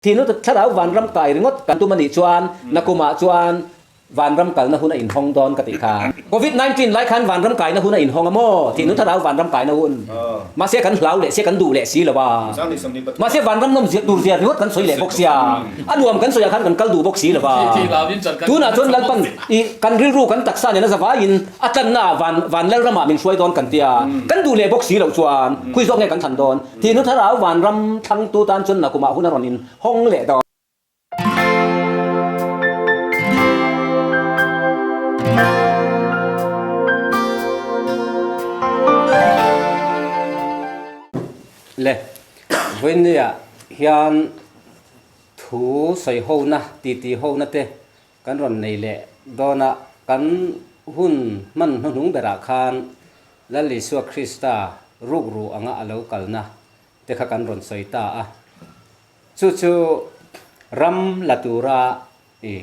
Thihnu thlarau vanram kai ringawt kan tum a nih chuan nakumah chuan vanram kalna hun a inhawng dawn ka tih kha. Covid 19 lai khan vanram kaina hun a inhawng a maw? Thihnu thlarau vanram kaina hun. Mahse kan hlau leh sia kan duh leh si lo a. Mahse vanram nawm zia tur zia ringawt kan sawi leh bawk sia. A nuam kan sawiah khan kan kal duh bawk si lo a. Tunah chuan Lalpan i kan rilru kan taksa nena zavaiin a tlanna ah van van Lalramah min hruai dawn kan tia. Kan duh leh bawk si loh chuan khui zawk nge kan thlan dawn? Thihnu thlarau vanram thlangtu tan chuan nakumah hun a rawn in hawng leh dawn. Le, vawinia hian thu sawi hona, titi hona te kan rawn nei leh dawn a, kan hun hman hnuhnung berah khan Lal Isua Krista rukru anga a lo kalna te kha kan rawn sawi ta a. Chu chu ram la tura i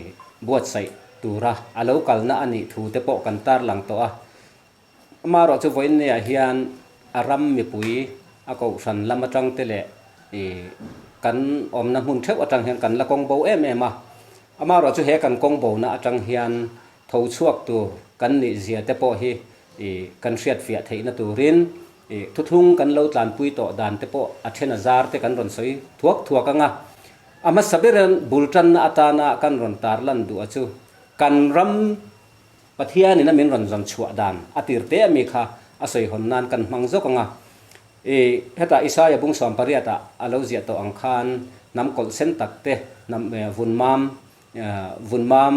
buatsaih tura a lo kalna a nih thu te pawh kan tarlang tawh a. Amaherawh chu vawiinniah hian a ram mipui a kohhran lam atang te leh i kan awmna hmun theuh atang hian kan la kawng bo em em a. Amaherawh chu he kan kawng bona atang hian tho chhuak tur kan nih zia te pawh hi i kan hriatfiah theihna turin i thuthlung kan lo tlanpui tawh dan te pawh a then a zar te kan rawn sawi thuak thuak ang a. A hmasa berin bul tanna atana kan rawn tarlan duh a chu kan ram Pathianin a min rawn zawn chhuah dan a tir te ami kha a sawi hawn nan kan hmang zawk ang a. I hetah Isaia bung 18 ah a lo ziah tawh ang khan hnam kawlh sen tak te hnam vun mam vun mam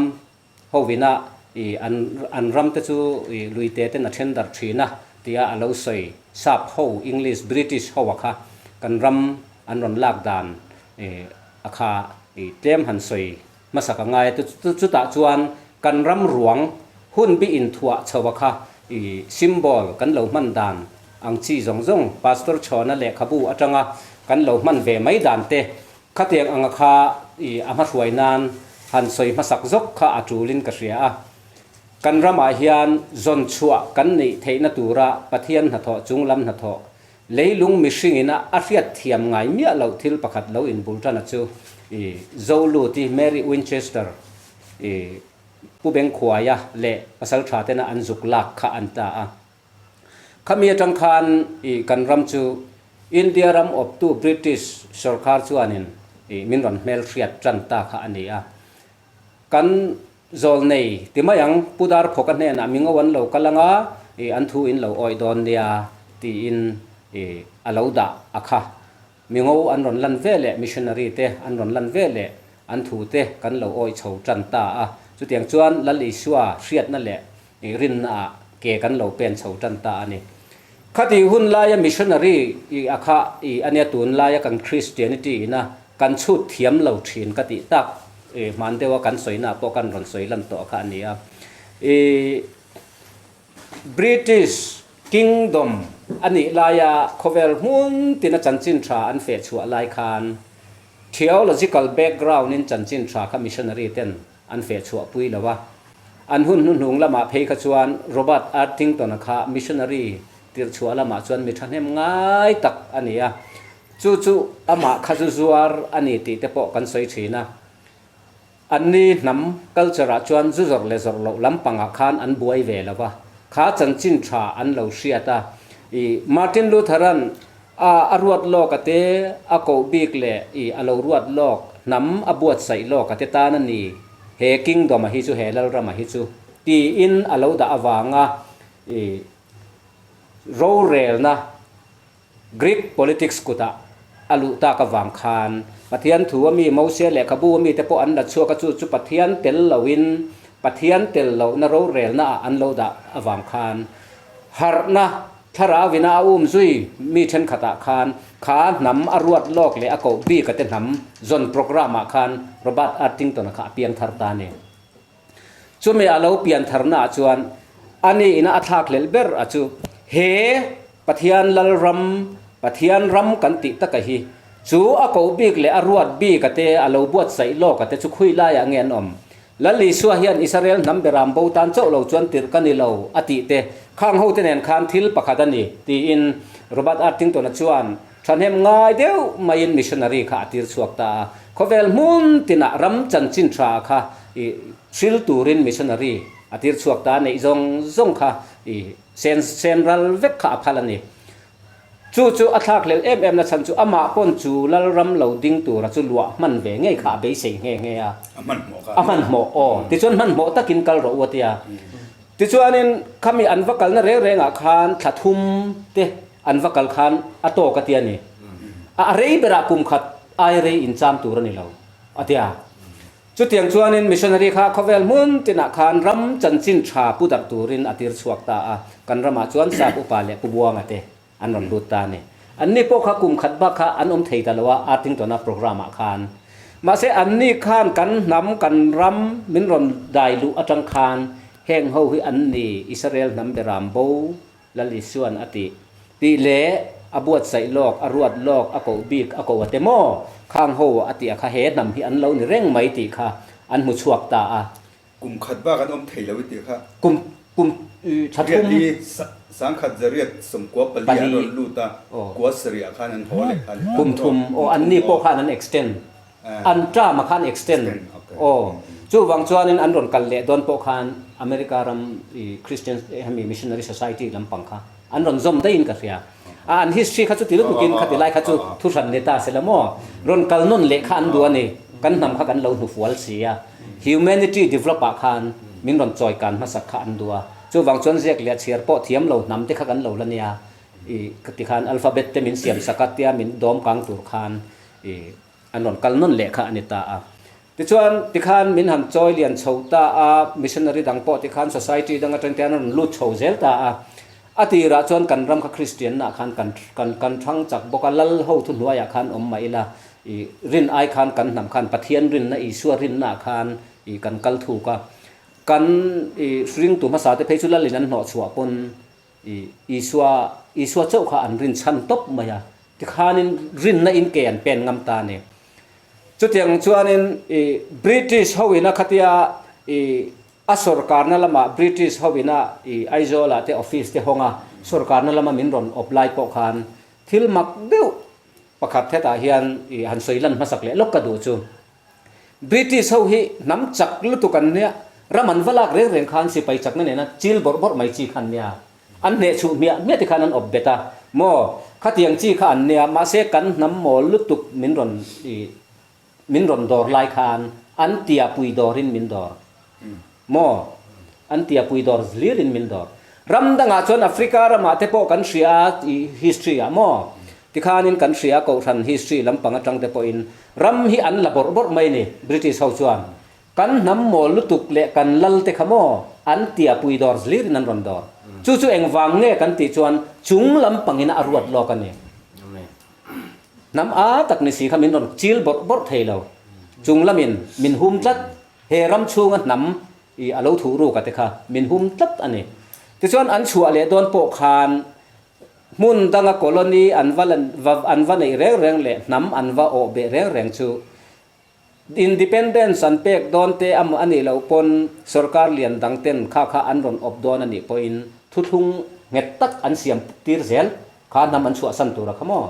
hovina i an an ram te chu i lui te ten a then darh thin a tia a lo sawi sap ho English British ho a kha kan ram an rawn lak dan i a kha i tlem han sawi hmasa ka ngai a chu chutah chuan kan ram ruang hun bi inthuah chho a kha i symbol kan lo hman dan ang chi zawng zawng Pastor Chhawna lehkhabu atanga kan lo hman ve mai dan te khatiang anga kha i a hmahruai nan han sawi hmasak zawk kha a tulin ka hria a. Kan ramah hian zawn chhuah kan neih theihna tura Pathian hnathawh chung lam hnathawh Leilung mihringin a a hriat thiam ngai miah loh thil pakhat lo inbul tan a chu i Zoluti Mary Winchester i Pu Bengkhuaia leh pasal tha tena an zuk lak kha an ta a. Khami atang khan i kan ram chu India ram awptu British sorkar chuanin i min rawn hmelhriat tan ta kha a ni a. Kan zawl nei ti mai ang, Pu Darphawka hnenah mi ngo an lo kal anga i an thu in lo awih dawn nia tiin i a lo dah a kha. Mi ngo an rawn lan ve leh missionary te an rawn lan ve leh an thu te kan lo awih chho tan ta a. Chutiang chuan Lal Isua hriatna leh i rinna ah ke kan lo pen chho tan ta a ni. Khati hun laia missionary i a kha i ania tun laia kan Christianity ina kan chhut thiam lo thin ka tih tak i hman deuha kan sawina pawh kan rawn sawi lan tawh kha a ni a. I British Kingdom a nih laia khawvel hmun tina chanchin tha an feh chhuah lai khan theological background in chanchin tha kha missionary ten an feh chhuah pui lo a. An hun hnuhnung lamah phei kha chuan Robert Arthington-a kha missionary tirh chhuah lamah chuan mi thahnem ngai tak a ni a. Chu chu amah kha zu zuar a ni tih te pawh kan sawi thin a. Anni hnam culture-ah chuan zu zawrh leh zawrh loh lampangah khan an buai ve lo va. Kha chanchin tha an lo hriat a. I Martin Luther-a'n A a ruat lawk a te, a koh bik leh i a lo ruat lawk, hnam a buatsaih lawk a te tan a ni, he kingdom a hi chu, he lalram a hi chu, tiin a lo dah avanga i rorelna Greek politics kutah a luh tak avang khan Pathian thu a mi Mosia lehkhabu a mite pawh an la chhuak a, chu chu Pathian tel loin Pathian tel lohna rorelna ah an lo dah avang khan harhna Thlarau ina a um zui mi thenkhatah khan kha hnam a ruat lawk leh a koh bik a te hnam zawn programme ah khan Robert Arthington-a kha a piang thar ta a ni. Chumi a lo pian tharna ah chuan a ni ina a thlak hlelh ber a chu he Pathian Lalram, Pathian ram kan tih taka hi chu a koh bik leh a ruat bik a te a lo buatsaih lawk a te chu khui laiah nge an awm? Lal Isua hian Israel hnam beram bo tan chauh lo chuan tirh ka ni lo a tih te, khang hote nen khan thil pakhat a ni, tiin Robert Arthington-a chuan thahnem ngai deuh maiin missionary kha a tir chhuak ta a. Khawvel hmun tinah ram chanchin tha kha i hril turin missionary a tir chhuak ta a neih zawng zawng kha i sen sen ral vek kha a phal a ni. Chu chu a thlak hlel em em na chhan chu amah pawn chu Lalram lo ding tura chu luah hman ve ngei kha a beisei nghe nghe a. A hmanhmawh kha. A hmanhmawh aw. Tichuan hmanhmawh takin kal rawh u a tia. Tichuanin khami an va kalna reng rengah khan thla thum te an va kal khan a tawk a tia ni. A rei berah kum khat ai rei incham tur a ni lo a tia. Chutiang chuanin missionary kha khawvel hmun tinah khan ram chanchin tha pu darh turin a tir chhuak ta a, kan ramah chuan Sap upa leh Pu Buanga te an rawn lut ta a ni. Anni pawh kha kum khat bak kha an awm thei ta lo a, Artingtona programme ah khan. Mahse anni khan kan hnam, kan ram min rawn dai luh atang khan heng ho hi an ni Israel hnam beram bo Lal Isuan a ti. Tih leh a buatsaih lawk, a ruat lawk, a koh bik, a koh a te maw? Khang ho a tih a kha he hnam hi an lo ni reng mai tih kha an hmu chhuak ta a. Kum khat bak an awm thei lo i tih kha. Kum, kum tha thum. Riat hi sangkhat zariat 94 an rawn lut a, kua sarih khan an haw leh kha a ni. Kum thum, aw anni pawh khan an extend. An term a khan extend aw. Chuvang chuanin an rawn kal leh dawn pawh khan America ram i Christian hemi Missionary Society lampang kha an rawn zawm daihin ka hria. A an history kha chu ti lutukin khati lai kha chu thuhran ni ta se la maw. Rawn kal nawn leh kha an duh a ni. Kan hnam kha kan lo hnufual si a. Humanity develop ah khan min rawn chawi kan hmasak kha an duh a. Chuvang chuan ziak leh chhiar pawh thiam lo hnam te kha kan lo la nia. I khati khan alphabet te min siam sak a tia min dawm kang tur khan I an rawn kal nawn leh kha a ni ta a. Tichuan, tikhan min han chawi lian chho ta a, missionary dang pawh tikhan society dang atang te an rawn lut chho zel ta a. A tirah chuan kan ram kha Kristianna ah khan kan kan kan thang chak bawk a, lal ho thuhnuaiah khan awm mah ila, i rin ai khan kan hnam khan Pathian rinna, Isua rinna ah khan i kan kal thuk a. Kan i hringtu hmasa te phei chu lalin an hnawhchhuah pawn I Isua, Isua chauh kha an rin chhan tawp mai a, tikhanin rinna in ke an pen ngam ta a ni. Chutiang chuanin i British ho ina khatia i a sorkarna lama British ho ina i Aizawlah te office te hawng a sorkarna lama min rawn awp lai pawh khan thil mak deuh pakhat hetah hian i han sawi lan hmasak leh lawk ka duh chu. British ho hi hnam chak lutuk an nia, ram an va lak reng reng khan sipai chakna nena chil bawrh bawrh mai chi kha an nia. An hneh chhuh hmiah hmiah ti khan an awp bet a, maw khatiang chi kha an nia, mahse kan hnam mawl lutuk min rawn i min rawn dawr lai khan an tia pui dawrin min dawr. Maw an tia pui dawr hlirin min dawr. Ram dangah chuan Africa ramah te pawh kan hria a i history ah maw? Tikhanin kan hria a Kohhran history lampang atang te pawhin ram hi an la bawrh bawrh mai ni British ho chuan. Kan hnam mawl lutuk leh kan lal te kha maw an tia pui dawr hlirin an rawn dawr. Chu chu engvang nge kan tih chuan chung lampangin a ruat lawk a ni. Hnam a tak ni si kha min rawn chil bawrh bawrh thei lo. Chung lamin min hum tlat. He ram chhunga hnam i a lo thuh ruk a te kha min hum tlat a ni. Tichuan an chhuah leh dawn pawh khan hmun danga colony an va an va neih reng reng leh hnam an va awh beh reng reng chu independence an pek dawn te amaw a nih loh pawn sorkar lian dang ten kha kha an rawn awp dawn a nih pawhin thuthlung nghet tak an siam tir zel Kha hnam an chhuahsan tur a kha maw?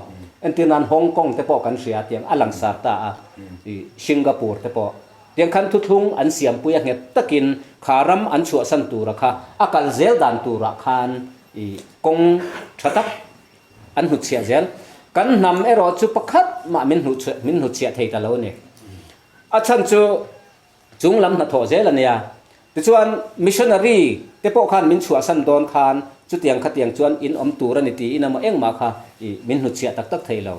Entir nan Hong Kong te pawh kan hria tiang a langsar ta a, i Singapore te pawh. Tiang khan thuthlung an siampui a nghet takin kha ram an chhuahsan tur a kha a kal zel dan turah khan i kawng tha tak an hnutchhiah zel. Kan hnam erawh chu pakhat mah min hnuchhiah min hnutchhiah thei ta lo a ni. A chhan chu Chung lam hnathawh zel a nia. Tichuan, missionary te pawh khan min chhuahsan dawn khan chutiang khatiang chuan in awm tur a ni tiin emaw engmah kha i min hnutchhiah tak tak thei lo.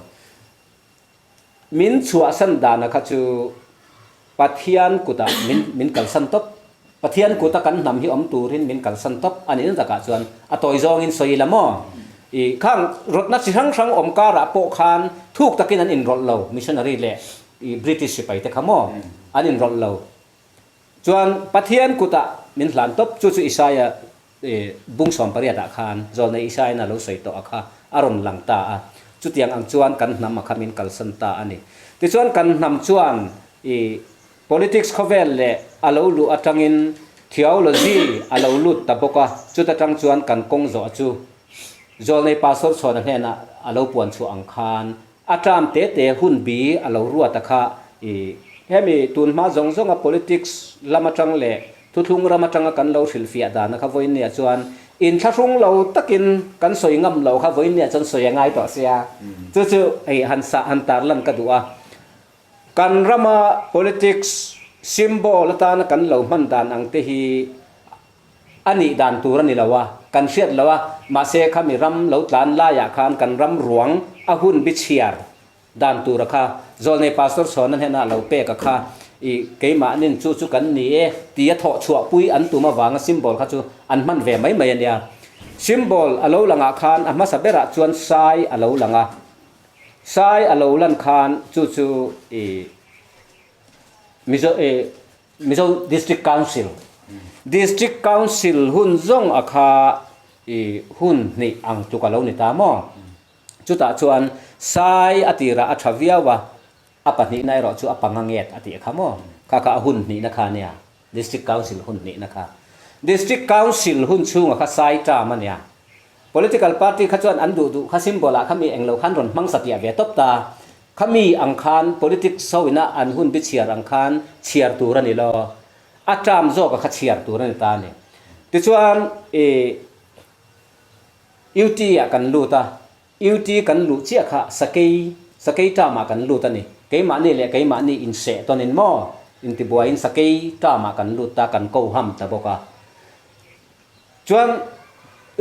Min chhuahsan dana kha chu Pathian kutah min min kalsan tawp. Pathian kuta kan hnam hi awm turin min kalsan tawp a nih na takah chuan a tawi zawngin sawi ila maw? I khang rawtna chi hrang hrang awm karah pawh khan thuk takin an inrawlh lo missionary leh I British sipai te kha maw an inrawlh lo chuan Pathian kutah min hlan tawp chu chu Isaia bung 18 ah khan zawlnei Isaia'n a lo sawi tawh a kha a rawn lang ta a, chutiang ang chuan kan hnam a kha min kalsan ta a ni. Tichuan kan hnam chuan i politics khawvel leh a lo luh atangin theology a lo lut ta bawk a, chuta tang chuan kan kawng zawh chu zawlnei pastor chhuana hnenah a lo puan chhuah ang khan A term te te hun bi a lo ruat a kha I hemi tun hma zawng zawnga politics lam atang leh thuthlung ram atanga kan lo hrilhfiah dana kha vawiinniah chuan inthlahrung lo takin kan sawi ngam lo kha vawiinniah chuan sawi a ngai tawh sia. Chu chu hei han sah han tarlan ka duh a. Kan rama politics symbol atana kan lo hman dan ang te hi A nih dan tur a ni lo a, kan hriat lo a, mahse khami ram lo tlan laiah khan kan ram ruang a hun bi chhiar dan tura kha Zawlnei Pastor Chhawna hnenah lo pek a kha i keimahnin chu chu kan ni e tia thawh chhuah pui an tum avanga symbol kha chu an hman ve mai mai a nia. Symbol a lo langah khan a hmasa berah chuan sai a lo lang a, sai a lo lan khan chu chu i Mizo i Mizo District Council, District Council hun zawng a kha i hun hnih ang tluk a lo ni ta maw? Chutah chuan Sai a tirah a tha viau a, a pahnihna erawh chu a panga nget a tih kha maw? Kha kha a hun hnihna kha a nia, District Council hun hnihna kha. District Council hun chhunga kha Sai term a nia. Political party kha chuan an duh duh kha symbol ah kha mi englo khan rawn hmang satliah ve tawp ta. Khami ang khan politics ho ina an hun bi chhiar ang khan chhiar tur a ni lo. A term zawk a kha chhiar tur a ni ta a ni. Tichuan i UT ah kan lut a, UT kan luh chiah kha sakei, sakei term ah kan lut a ni. Keimahni leh keimahni inseh tawn in maw intibuaiin sakei term ah kan lut ta, kan ko ham ta bawk a. Chuan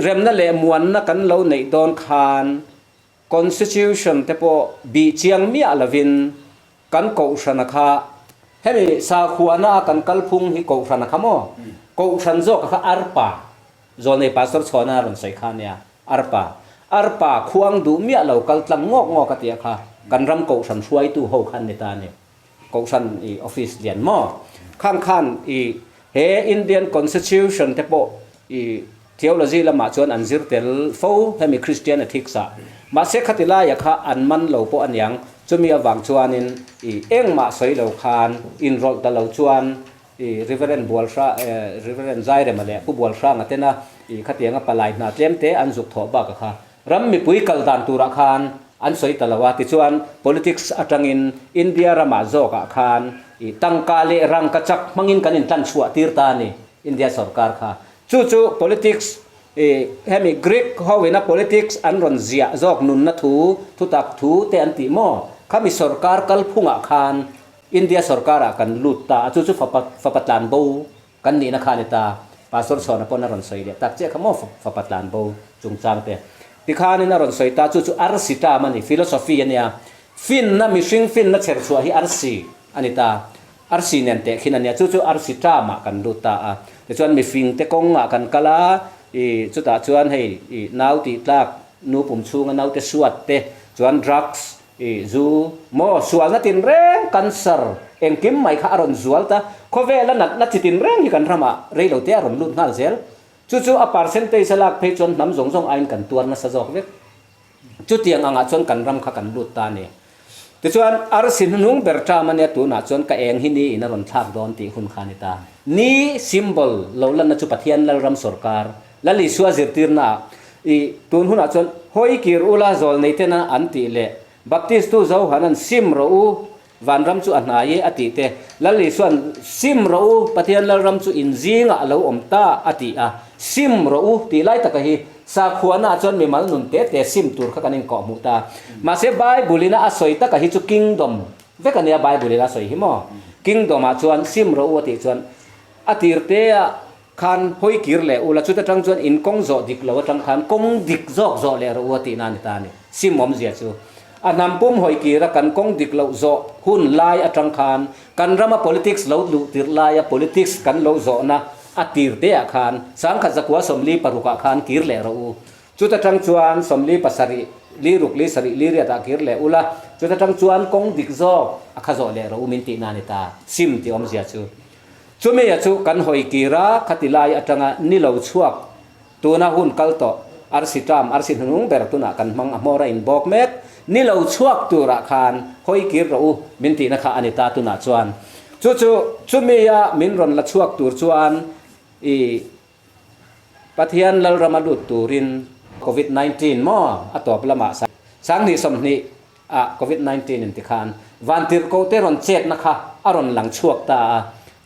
remna leh muanna kan lo neih dawn khan Constitution te pawh bih chiang miah lovin kan kohhrana kha hemi sakhuana a kan kalphung hi kohhrana kha maw? Kohhran zawk kha arpa, Zawlnei Pastor Chhuana a rawn sawi kha ania, arpa, arpa khuang duh miah lo kal tlang ngawk ngawk a tih a kha kan ram kohhran hruaitu ho khan ni ta a ni. Kohhran i office lian maw? Khang khan i he Indian Constitution te pawh i theology lamah chuan an zir tel fo hemi Christian ethics ah. Mahse khati laia kha an man lo pawh aniang, chumi avang chuanin i engmah sawi lo khan inrawlh ta lo chuan i Reverend Bualhra Reverend Zairema leh Pu Bualhranga tena i khatianga palai hna tlem te an zuk thawh bak a kha Ram mipui kal dan turah khan an sawi ta lo a, tichuan politics atangin India ramah zawkah khan i tangka leh rangkachak hmangin kan intlan chhuah tir ta a ni, India sorkar kha. Chu chu politics i hemi Greek ho ina politics an rawn ziah zawk nunna thu, thutak thu te an tih maw? Khami sorkar kalphungah khan India sorkarah kan lut ta a, chu chu fapa fapa tlan bo Kan nihna kha a ni ta. Pastor Chhuana pawn a rawn sawi leh tak chiah kha maw fapa tlan bo chungchang te. Tikhanin a rawn sawi ta, chu chu arsi term a ni, philosophy a nia. Finna, mihring finna chher chhuah hi arsi a ni ta. Arsi nen teh khin a nia, chu chu arsi term ah kan lut ta a. Tichuan mifing te kawngah kan kal a, ih chutah chuan hei ih nau tih tlak, nu pum chhunga naute suat te, chuan drugs, I zu maw sualna tinreng cancer engkim mai kha a rawn zual ta, khawvela natna chi tinreng hi kan ramah reilo te a rawn lut nghal zel. Chu chu a percentage a lak phei chuan hnam zawng zawng aiin kan tuar nasa zawk vek. Chutiang angah chuan kan ram kha kan lut ta a ni. Tichuan arsi hnuhnung ber term a nia tunah chuan ka eng hi ni in a rawn thlak dawn tih hun kha a ni ta. Ni symbol lo lanna chu Pathian Lalram sawrkar Lal Isua zirtirnaah i tun hunah chuan hawi kir ula zawl nei tena an tih leh Baptistu Johanan sim rawh u, vanram chu a hnai e a tih te, Lal Isua'n sim rawh u, Pathian Lalram chu in zingah a lo awm ta a ti a, sim rawh u tih lai taka hi sakhuanaah chuan mimal nun te te sim tur kha kan inkawhhmuh ta. Mahse Bible-ina a sawi taka hi chu kingdom vek a nia Bible-ina a sawi hi maw? Kingdom-ah chuan sim rawh u a tih chuan a tir te-ah Khan hawi kir leh ula, chuta tang chuan in kawng zawh dik lo atang khan kawng dik zawk zawh leh rawh u a tihna a ni ta a ni. Sim awmzia chu a hnam pum hawi kira kan kawng dik loh zawh hun lai atang khan kan rama politics lo luh tirh laia politics kan lo zawhna a tir te ah khan sangkhat zakua 46 ah khan kir leh rawh u. Chuta tang chuan 47 li ruk li sarih li riat ah kir leh ula, chuta tang chuan kawng dik zawk a kha zawh leh rawh u min tihna a ni ta. Sim tih awmzia chu. Chumia chu kan hawi kir a, khati lai atanga ni lo chhuak tuna hun kal tawh arsi term, arsi hnunung ber tunah kan hmang a hmawr a inbawk mek, ni lo chhuak turah khan hawi kir rawh u min tihna kha a ni ta tunah chuan. Chu chu chumia min rawn la chhuak tur chuan i Pathian Lalrama lut turin Covid 19 maw a tawp lamah 2020 ah Covid 19 in tikhan Vantirhkohte rawn chetna kha a rawn lang chhuak ta a.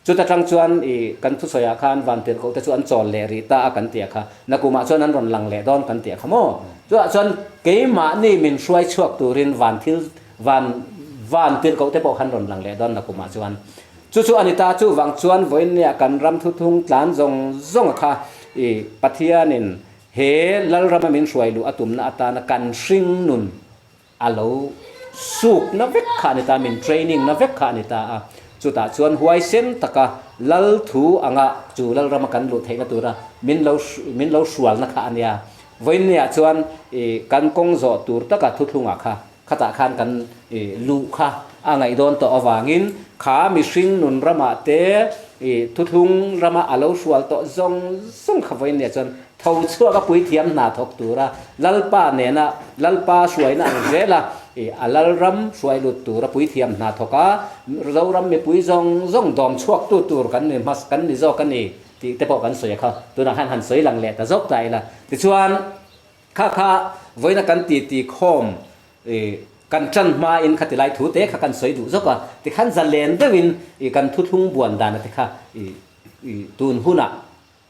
Chuta tang chuan i kan thusawiah khan vantirhkohte chu an chawl leh rih ta a kan tih a kha. Nakumah chuan an rawn lang leh dawn kan tih a kha maw? Chutah chuan keimahni min hruai chhuak turin van thil van vantirhkohte pawh khan rawn lang leh dawn nakumah chuan. Chu chu a ni ta, chuvang chuan vawiinniah kan ram thuthung tlan zawng zawng a kha i Pathianin he Lalrama min hruai luh a tumna atana kan hring nun a lo sukna vek kha a ni ta, min training na vek kha a ni ta a. Chutah chuan huaisen taka Lal thu anga chu Lalrama kan luh theihna tura min lo min lo hrualna kha a nia. Vawiinniah chuan i kan kawng zawh tur taka thuthlungah kha Khatah khan kan luh kha a ngaih dawn tawh avangin kha mihring nun ramah te thuthlung rama a lo hrual tawh zawng zawng kha vawiin nia chuan tho chhuak a puithiam hna thawk tura Lalpa nena Lalpa hruaina ang zela a Lalram hruai lut tura puithiam hna thawk a Zoram mipui zawng zawng dawm chhuaktu tur kan ni hmas kan ni zawk a ni tih te pawh kan sawi a kha tunah khan han sawi lang leh ta zawk ta ila tichuan Kha kha vawiina kan titi khawm i kan tan hmain kha tilai thu te kha kan sawi duh zawk a, tikhan zalen deuhin i kan thuthlung buan dana te kha i i tun hunah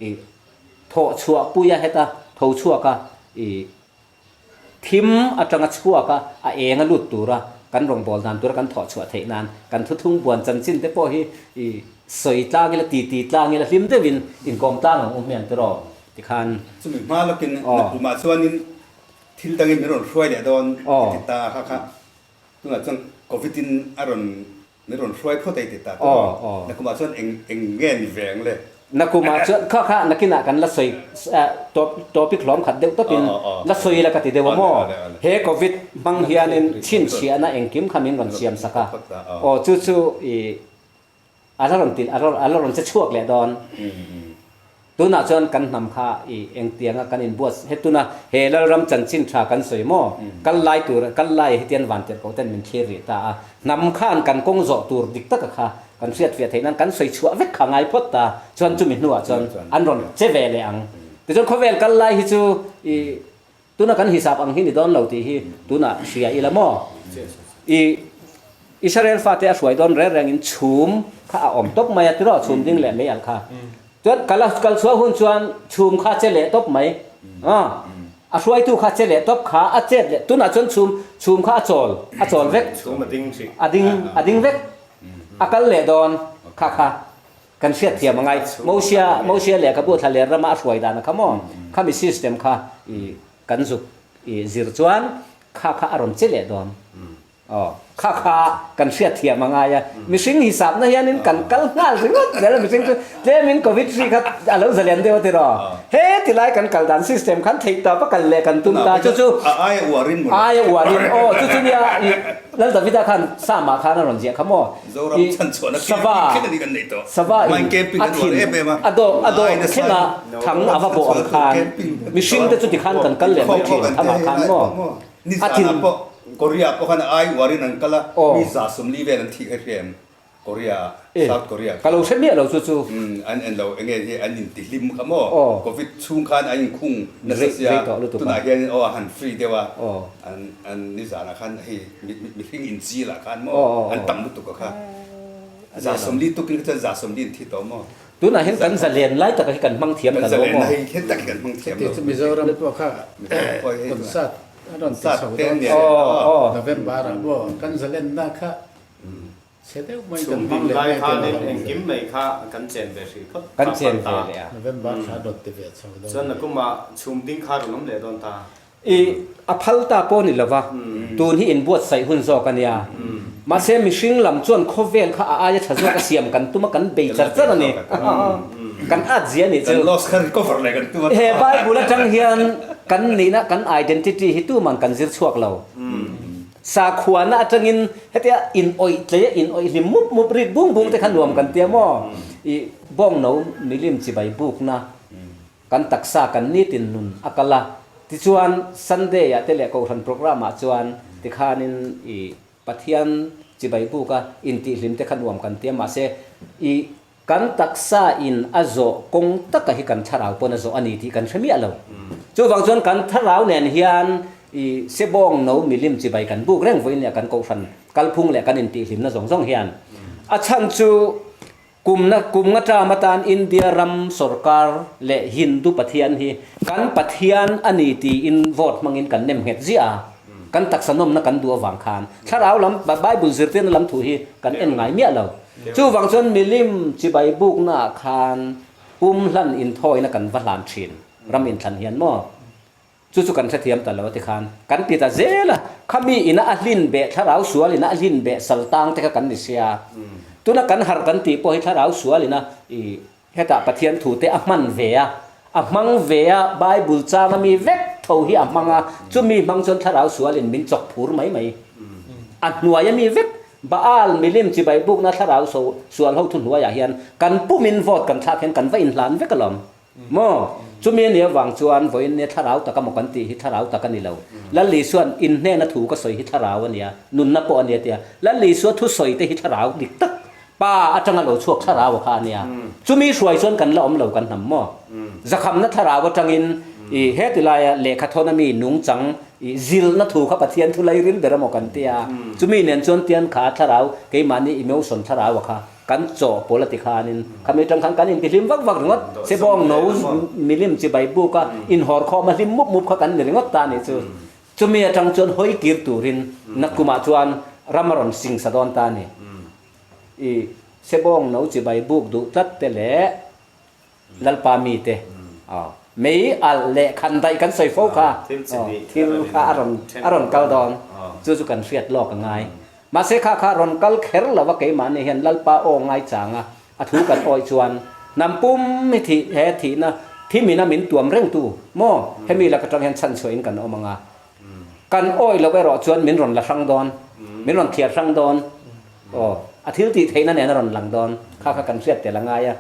i thawh chhuah pui a heta tho chhuak a i thim atanga chhuak a a eng a lut tura kan rawngbâwl dan tura kan thawh chhuah theih nan kan thuthlung buan chanchin te pawh hi i sawi tlang ila titi tlang ila hlim deuhin inkawm tlang ang u hmiang tiraw. Tikhan. Chumi hma lawkin nakumah chuanin thil dangin min rawn hruai leh dawn i ti ta kha kha. Tunah chuan Covid in a rawn min rawn hruai phawt a i ti ta tawh a. Nakumah chuan eng eng nge ni ve ang le? Nakumah chuan kha kha nakinah kan la sawi topic hlawm khat deuh tawpin la sawi ila ka ti deuh a maw? He Covid hmang hianin chhinchhiahna engkim kha min rawn siam sak a. Aw chu chu i A la rawn ti, a la rawn che chhuak leh dawn. Tunah chuan kan hnam kha i engtianga kan inbuat he tuna he Lalram chanchin tha kan sawi maw? Kal lai tur, kal lai hetian van tirh ko ten min thlir rih ta a. Hnam khan kan kawng zawh tur dik taka kha kan hriat fiah theih nan kan sawi chhuah vek kha ngai phawt ta. Chuan chumi hnuah chuan an rawn che ve leh ang. Tichuan khawvel kal lai hi chu i Tuna kan hisap ang hi ni dawn lo tih hi tunah hria ila maw? I Israel fate a hruai dawn reng rengin chhum kha a awm tawp mai a tiraw chhum ding leh mei alh kha. Chuan kal a kal chhuah hun chuan chhum kha che leh tawp mai. A hruaitu kha che leh tawp kha a chet leh tunah chuan chhum chhum kha a chawl a chawl vek. Chhum a ding hrih. A ding a ding vek. A kal leh dawn kha kha. Kan hriatthiam a ngai. Mosia, Mosia lehkhabu thla ler rama a hruai dan a kha maw? Khami system kha i kan zuk i zir chuan kha kha a rawn che leh dawn. Aw, kha kha kan hriatthiam a ngai a. Mihring hisapna hianin kan kal nghal ringawt zel a, mihring chu tlemin Covid hri kha a lo zalen deuh a ti raw. He tilai kan kal dan system khan theih tawp a kal leh kan tum ta. Chu chu A aia uarin maw le? Aia uarin, aw chu chu nia i Lal Davida khan Psalm-ah khan a rawn ziah kha maw? Zoram chhan chhuahna camping thleng a ni kan neih tawh. Sava in a thin a dawh a dawh thleng a thang a va bawh ang khan mihring te chu tikhan kan kal leh mai thin thangah khan maw? A thin Korea pawh khan ai uarin an kal a, mi 140 vel an thih kha i hria em? Korea ah, South Korea kha. Ka lo hre miah lo chu chu. Umm an en lo enge hi an in ti hlim kha maw Covid chhung khan an in khung nasa sia tunah hian aw a han free deuh a an an nizanah khan hei mihring in chil ah khan maw an tam lutuk a kha 140 tukin kha chuan 140 an thi tawh maw. Tunah hian kan zalen lai taka hi kan hmang thiam ta lo maw. Kan zalen hi he tak hi kan hmang thiam lo. Chutih chu Mizoram pawh kha concert a rawn ti chho dawn November ah maw kan zalenna kha Chhe deuh mai kan Chhum hmang ding leh lai mai khanin tih lo engkim mai kha kan chen ve hrih phawt Kan kha chen phal ta. ve leh a. November thla rawn ti ve chho dawn Chuan nia. nakumah chhum ding kha rawn awm leh dawn ta. I a phal ta pawh ni lova, tun hi inbuatsaih hun zawk a nia. Mahse mihring lam chuan khawvel kha a aia tha zawk a siam kan tum a, kan bei char char a ni. Kan at zia nih chu. Kan loss kha recover leh kan tum a. He Bible atang hian kan nihna, kan identity hi tuman kan zir chhuak lo. Sakhuana atangin hetia in awih tlei a in awih hlim mup mup rik bung bung te kha nuam kan tia maw? I bawngno milim chibai bukna kan taksa kan nitin nun a kal a, tichuan Sunday ah te leh Kohhran program ah chuan tikhanin i Pathian chibai buk a intihhlim te kha nuam kan tia mahse i Kan taksa in a zawh kawng taka hi kan thlarau pawn a zawh a ni tih kan hre miah lo. Chuvang chuan kan thlarau nen hian i sebawng no milim chibai kan buk reng vawiin leh kan kohhran. Kalphung leh kan intihhlimna zawng zawng hian a chhan chu kumna kum nga term atan India ram sorkar leh Hindu pathian hi kan pathian a ni tiin vote hmangin kan nem nghet ziah a, kan taksa nawmna kan duh avang khan thlarau lam Bible zirtirna lam thu hi kan en ngai miah lo. Chuvang chuan milim chibai buknaah khan pum hlan inthawina kan va hlan thin ram inthlan hian maw? Chu chu kan hrethiam ta lo tikhan kan ti ta zel a, khami ina a hlin beh thlarau sual ina a hlin beh sal tang te kha kan ni sia. Tuna kan harh kan tih pawh hi thlarau sual ina i hetah Pathian thu te a hman ve a, a hmang ve a, Bible chang a mi vek tho hi a hmang a, chumi hmang chuan thlarau sual in min chawk phur mai mai. A hnuai a mi vek Baal milim chibai bukna thlarau sual ho thu hnuaiah hian kan pumin vote kan thlak hian kan va inhlan vek alawm. Maw? Chumi a nih avang chuan vawiin nia thlarau tak amaw kan tih hi thlarau tak a ni lo. Lal Isua'n in hnena thu ka sawi hi thlarau a nia, nunna pawh a nia tia. Lal Isua thusawi te hi thlarau dik tak, Pa atanga lo chhuak thlarau a kha a nia. Chumi hruai chuan kan la awm lo kan hnam maw? Zakhamna thlarau atangin i heti laia lehkha thawn ami nungchang i zilhna thu kha Pathian thu lairil ber amaw kan tia. Chumi nen chuan tian kha thlarau keimahni emotion thlarau a kha. Kan chaw pawl a ti khanin khami atang khan kan intihlim vak vak ringawt. Sebawng no milim chibai buk a inhawr khawm a hlim mup mup kha kan ni ringawt ta nih chu. Chumi atang chuan hawi kir turin nakumah chuan ram a rawn singsa dawn ta a ni. I sebawng no chibai buk duh tlat te leh Lalpa mite mei alh leh khan daih kan sawi fo kha thil kha a rawn a rawn kal dawn chu chu kan hriat lawk a ngai. Mahse kha kha rawn kal kher lo a keimahni hian Lalpa aw ngai chang a a thu kan awih chuan hnam pum hi thih he thihna thimina min tuam reng tu maw hemi lak atang hian chhanchhuahin kan awm ang a kan awih loh erawh chuan min rawn la hrang dawn min rawn thliar hrang dawn aw a thil tih theihna nen a rawn lang dawn kha kha kan hriat tel a ngai a.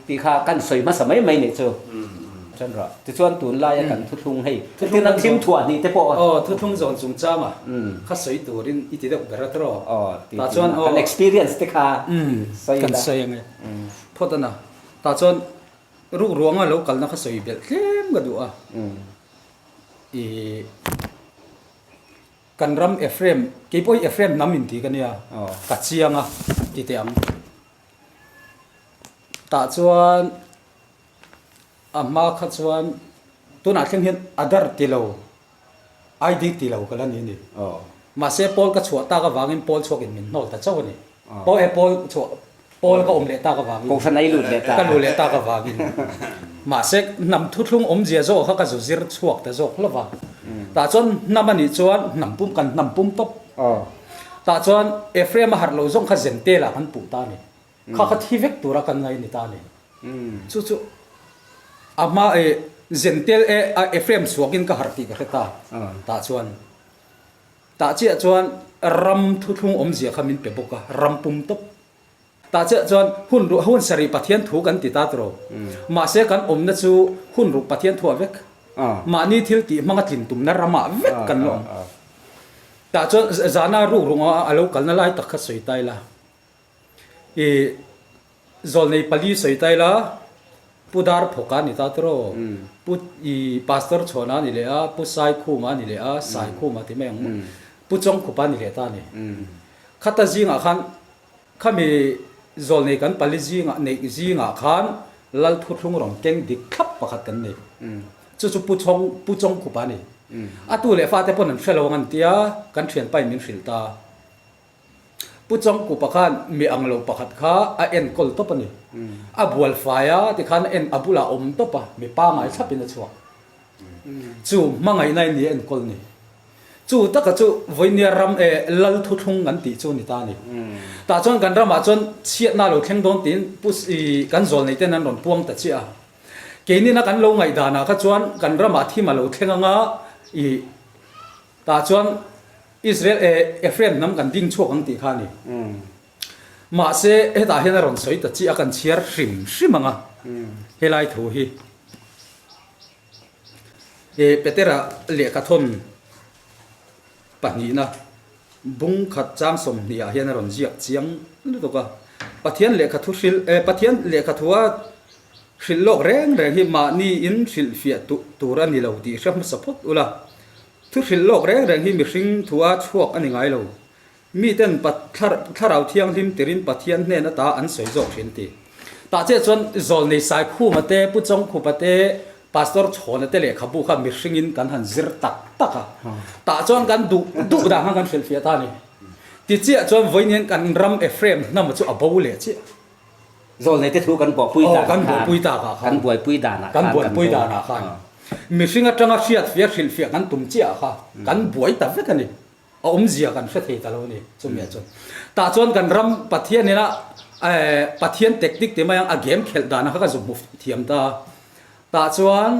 Tih kha kan sawi hmasa mai mai nih chu. Ṭhen rawh. Tichuan tunlaia kan thuthlung hei, tina thim thuah hnih te pawh. Aw, thuthlung zawn chungchanga kha sawi turin i ti deuh ber a tawh. Aw, ti ti na. Kan experience te kha sawi la. Kan sawi ang e. Phawt a na. Tah chuan rukruanga lo kalna kha sawi belh tlem ka duh a. I kan ram Ephraim, kei pawh hi Ephraim hnam inti ka nia, ka chiang a ti teh ang. Tah chuan a hma kha chuan tunah thleng hian Aadhaar ti lo ID ti lo ka la ni a ni. Mahse pawl ka chhuah tak avangin pawl chhuakin min hnawl ta chauh a ni. Aw e pawl chhuah pawl ka awm leh tak avangin Kohhran a i lut leh ta. Ka lut leh tak avangin. Mahse hnam thuthlung awmzia zawk kha ka zu zir chhuak ta zawk hlauh va. Tah chuan hnam a nih chuan hnam pum kan hnam pum tawp. Tah chuan Ephraim a harh lo zawng kha Zentel ah kan puh ta a ni. Kha kha thi vek tura kan ngai a ni ta a ni. Chu chu a hma e Zentel e a Ephraim chhuakin ka harh tih ka hre ta. Tah chuan tah chiah chuan ram thuthlung awmzia kha min pe bawk a, ram pum tawp. Tah chiah chuan hun ruh hun sarih Pathian thu kan ti ta tawh. Mahse kan awmna chu hun ruk Pathian thuah vek. Mahni thil tih hmanga tlin tumna ramah vek kan la awm. Tah chuan zana ruk rung a lo kalna lai tak kha sawi ta ila. I zawlnei pali sawi ta ila Pu Darphawka a ni ta tawh. Pu i Pastor Chhuana a ni leh a, Pu Saikhuma a ni leh a, Saikhuma ti mai ang maw. Pu Chawngkhupa a ni leh ta a ni. Khata zingah khan Khami zawlnei kan pali zingah neih zingah khan Lal thuthlung rawn keng dik thlap pakhat kan nei. Chu chu Pu Chawng Pu Chawngkhupa a ni. A tu leh fate pawn an hre lo ang an tia, kan thianpain min hrilh ta. Pu Chawngkhupa khan mi ang lo pakhat kha a enkawl tawp a ni. A bual fai a tikhan a en a bulah a awm tawp a, mi pangai thlapin a chhuak. Chu hmangaihna in ni a enkawl ni. Chu taka chu vawinia ram e lal thuthlung kan tih chu ni ta a ni. Tah chuan kan ramah chuan chhiatna lo thleng dawn tiin pu i kan zawl nei ten an rawn puang ta chiah a. Keinina kan lo ngaihdanah kha chuan kan ramah thim a lo thleng anga i tah chuan Israel e Ephraim hnam kan ding chhuak ang tih kha a ni. Mahse hetah hian a rawn sawi ta chiah a kan chhiar hrim hrim ang a helai thu hi. He Petera lehkhathawn pahnihna bung khat chang sawmhnih ah hian a rawn ziak chiang lutuk a. Pathian lehkhathu hrilh eh Pathian lehkhathua hrilh lawk reng reng hi mahni in hrilhfiah tur a ni lo tih hre hmasa phawt ula. Thu hrilh lawk reng reng hi mihring thua chhuak a ni ngai lo. Miten Thlarau Thianghlim tirin Pathian hnen ata an sawi zawk thin ti. Tah chiah chuan Zawlnei Saikhuma te, Pu Chawngkhupa te, Pastor Chhawna te lehkhabu kha mihringin kan han zir tak tak a. Tah chuan kan duh duh dan khan kan hrilhfiah ta a ni. Ti chiah chuan vawiin kan ram Ephraim hnama chu a bo leh chiah. Zawlnei te thu kan buaipui danah khan, kan buaipui danah khan kan bo. Danah khan mihring atanga hriatfiah hrilhfiah kan tum chiah kha kan buai ta vek a ni. A awmzia kan hre thei ta lo a ni chumiah chuan. Tah chuan kan ram Pathian ina Pathian tactic ti mai ang a game khelh danah kha ka zu hmu thiam ta a. Tah chuan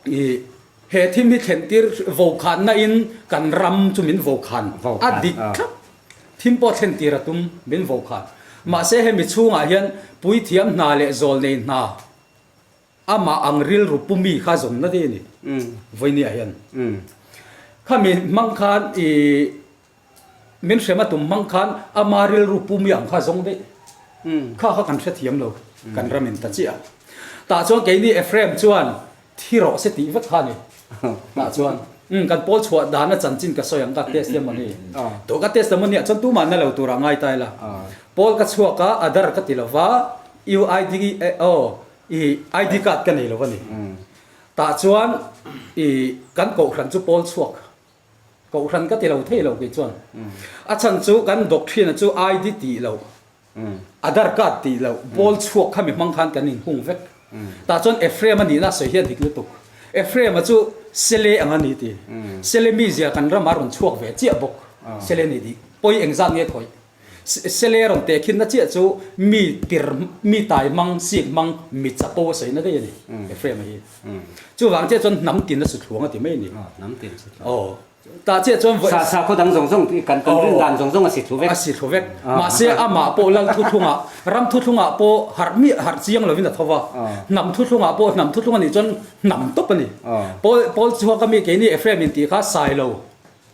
I he thim hi thlentir vokhanna in kan ram chu min vokhan a dik thlap. Thim pawh thlentir a tum min vokhan. Mahse hemi chhungah hian puithiam hna leh zawlnei hna amah ang rilru pumi kha zawnna daih a ni vawinia hian. Khami hmang khan i Min hrem a tum hmang khan ama rilru pumi ang kha zawng daih. Kha kha kan hrethiam lo, kan ram in ta chiah a. Tah chuan keini Ephraim chuan thi rawh se tih vek kha a ni. Tah chuan umm kan pawl chhuah dana chanchin ka sawi ang ka testimony. Tawh ka testimony ah chuan tumah na lo turah ngai ta ila. Pawl ka chhuak a, Adhar ka ti lova, UID aw i ID card ka nei lo a ni. Tah chuan i kan kohhran chu pawl chhuak. Kohhran ka ti lo thei lo kei chuan. A chhan chu kan doctrine chu ID tih loh, Aadhar card tih loh, ball chhuak kha mi hmang khan kan inhung vek. Tah chuan Ephraim a nihna sawi hian dik lutuk. Ephraim a chu Sele ang a ni ti. Sele mizia kan ramah a rawn chhuak ve chiah bawk. Sele ni dik. Pawi engzat nge khawih? Sele rawn tehkhinna chiah chu mi tir, mi tai hmang, sik hmang, mi chapo a sawina daih a ni Ephraim a hi. Chuvang chiah chuan hnam tin a su thluang a ti mai a ni. Hnam tin su thluang. Aw. Tah chiah chuan vawi. Sa sakhaw dang zawng zawng kan kan rin dan zawng zawng a si thlu vek. A si thlu vek. Mahse amah pawh lal thuthlungah, ram thuthlungah pawh harh miah harh chiang lovin a tho va. Hnam thuthlungah pawh hnam thuthlung a nih chuan hnam tawp a ni. Pawl Pawl chhuak ami keini Ephraim in tih kha sai lo.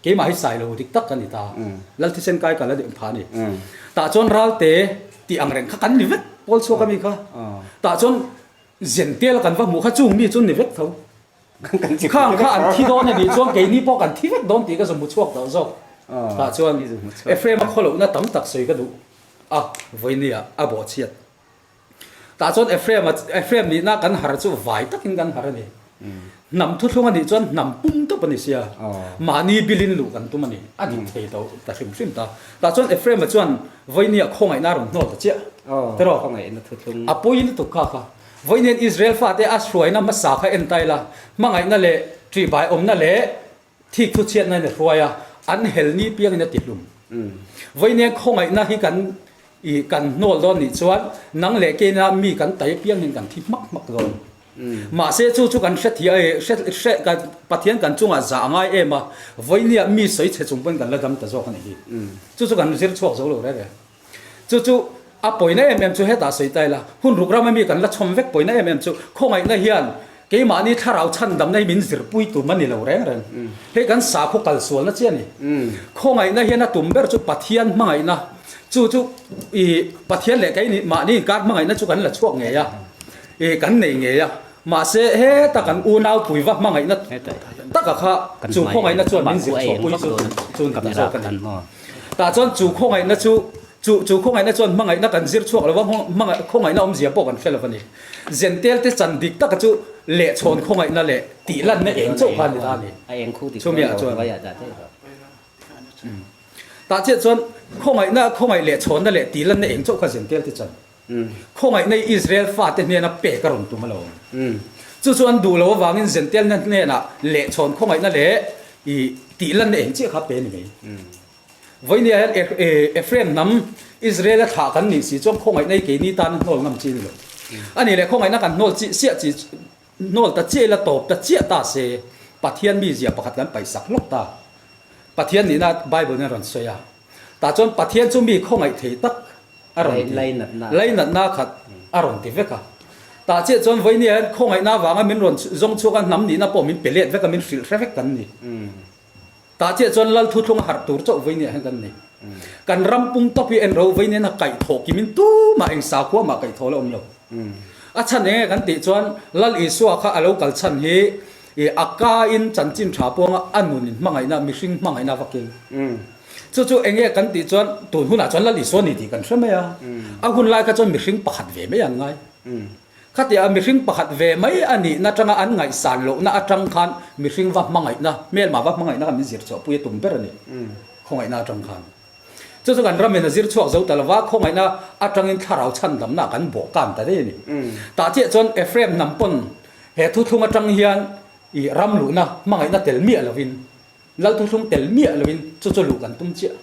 Keimah hi sai lo dik tak ka ni ta. Lal thisen kai ka la deuh phah a ni. Tah chuan ralte tih ang reng kha kan ni vek pawl chhuak ami kha. Tah chuan Zentel kan va hmuh kha chung mi chu ni vek tho. Khang kha an thi dawn a nih chuan keini pawh kan thi vek dawn tih ka zu hmu chhuak tawh zawk. Tah chuan Ephraim a khawlohna tam tak sawi ka duh a, vawinia a bawhchhiat. Tah chuan Ephraim a Ephraim nihna kan har chu vai takin kan har a ni. Hnam thuthlung a nih chuan hnam pum tawp a ni sia. Mahni bilin luh kan tum a ni. A dik thei tawh ta hrim hrim ta. Tah chuan Ephraim a chuan vawinia khawngaihna a rawn hnawl ta chiah. Tiraw? A pawi lutuk kha kha. Vawiin Israel fate a hruaina hmasa kha en ta ila, hmangaihna leh ṭihbai awmna leh Thik thu chhiatna in a hruai a, an hel ni piang in a ti hlum. Vawiin khawngaihna hi kan i kan hnawl dawn nih chuan nang leh keina mi kan tai piang hian kan thi hmak hmak dawn. Mahse chu chu kan hre thia e hre hre kan Pathian kan chungah zah a ngai em a, vawinia mi sawi chhe chung pawhin kan la dam ta zawk a nih hi. Chu chu kan zir chhuak zo lo reng reng. Chu chu a pawina em em chu hetah sawi ta ila, hun ruk rama mi kan la chhawm vek pawina em em chu khawngaihna hian keimahni thlarau chhandamna hi min zirpui tum a ni lo reng reng. Hei kan sakhaw kalsualna chiah a ni. Khawngaihna hian a tum ber chu Pathian hmangaihna, chu chu i Pathian leh keini mahni inkar hmangaihna chu kan la chhuak ngei a, i kan nei ngei a. Mahse heta kan unau pui va hmangaihna taka kha chu khawngaihna chuan min zir chhuahpui chu chu ni ta zawk a ni. Tah chuan chu khawngaihna chu chu chu khawngaihna chuan hmangaihna kan zir chhuak lo va, hmangaih khawngaihna awmzia pawh kan hre lo a ni. Zentel te chan dik taka chu lehchhawn khawngaihna leh tih lanna eng chauh kha a ni ta a ni. Chumiah chuan tah chiah chuan khawngaihna khawngaih lehchhawnna leh tih lanna eng chauh kha zentel te chan Khawngaihna i Israel fate hnena pek a rawn tum a lo. Chu chu an duh lo avangin Zentelna hnenah lehchhawn khawngaihna leh i tihlanna eng chiah kha pe ni mai. Vawinia hian Ephraim hnam Israel-a thlah kan nih si chuan khawngaihna hi keini tan a hnawl ngam chi a ni lo. A nih leh khawngaihna kan hnawl chi siah chi hnawl ta chiah ila tawp ta chiah ta se Pathian mizia pakhat kan paihsak hlawk ta. Pathian nihna Bible in a rawn sawi a. Tah chuan Pathian chu mi khawngaih thei tak a rawn ti. Lainatna khat a rawn ti vek a. Tah chiah chuan vawinia hian khawngaihna avanga min rawn zawng chhuak a, hnam nihna pawh min pe let vek a, min hrilh hre vek kan ni. Tah chiah chuan Lal thuthlung a harh tur chauh vawinia hian kan ni. Kan ram pum tawp hi en ro vawinia hian a kaihthawh kimin tumah eng sakhua mah kaihthawh la awm lo. A chhan eng nge kan tih chuan Lal Isua kha a lo kal chhan hi a ka in chanchin tha puanga a nun in hmangaihna, mihring hmangaihna vakin. Chu chu eng nge kan tih chuan tun hunah chuan Lal Isua ni tih kan hre mai a. A hun lai kha chuan mihring pakhat ve mai an ngai. Khatia mihring pakhat ve mai a nihna atanga an ngaihsan lohna atang khan mihring va hmangaihna, hmelma va hmangaihna kha min zir chhuahpui a tum ber a ni. Khawngaihna atang khan. Chu chu kan ramin a zir chhuak zo ta lova, khawngaihna atangin thlarau chhandamna kan bawh kan ta daih a ni. Tah chiah chuan Ephraim hnam pawn he thuthlung atang hian i ram luhna hmangaihna tel miah lovin, Lal thuthlung tel miah lovin chu chu luh kan tum chiah.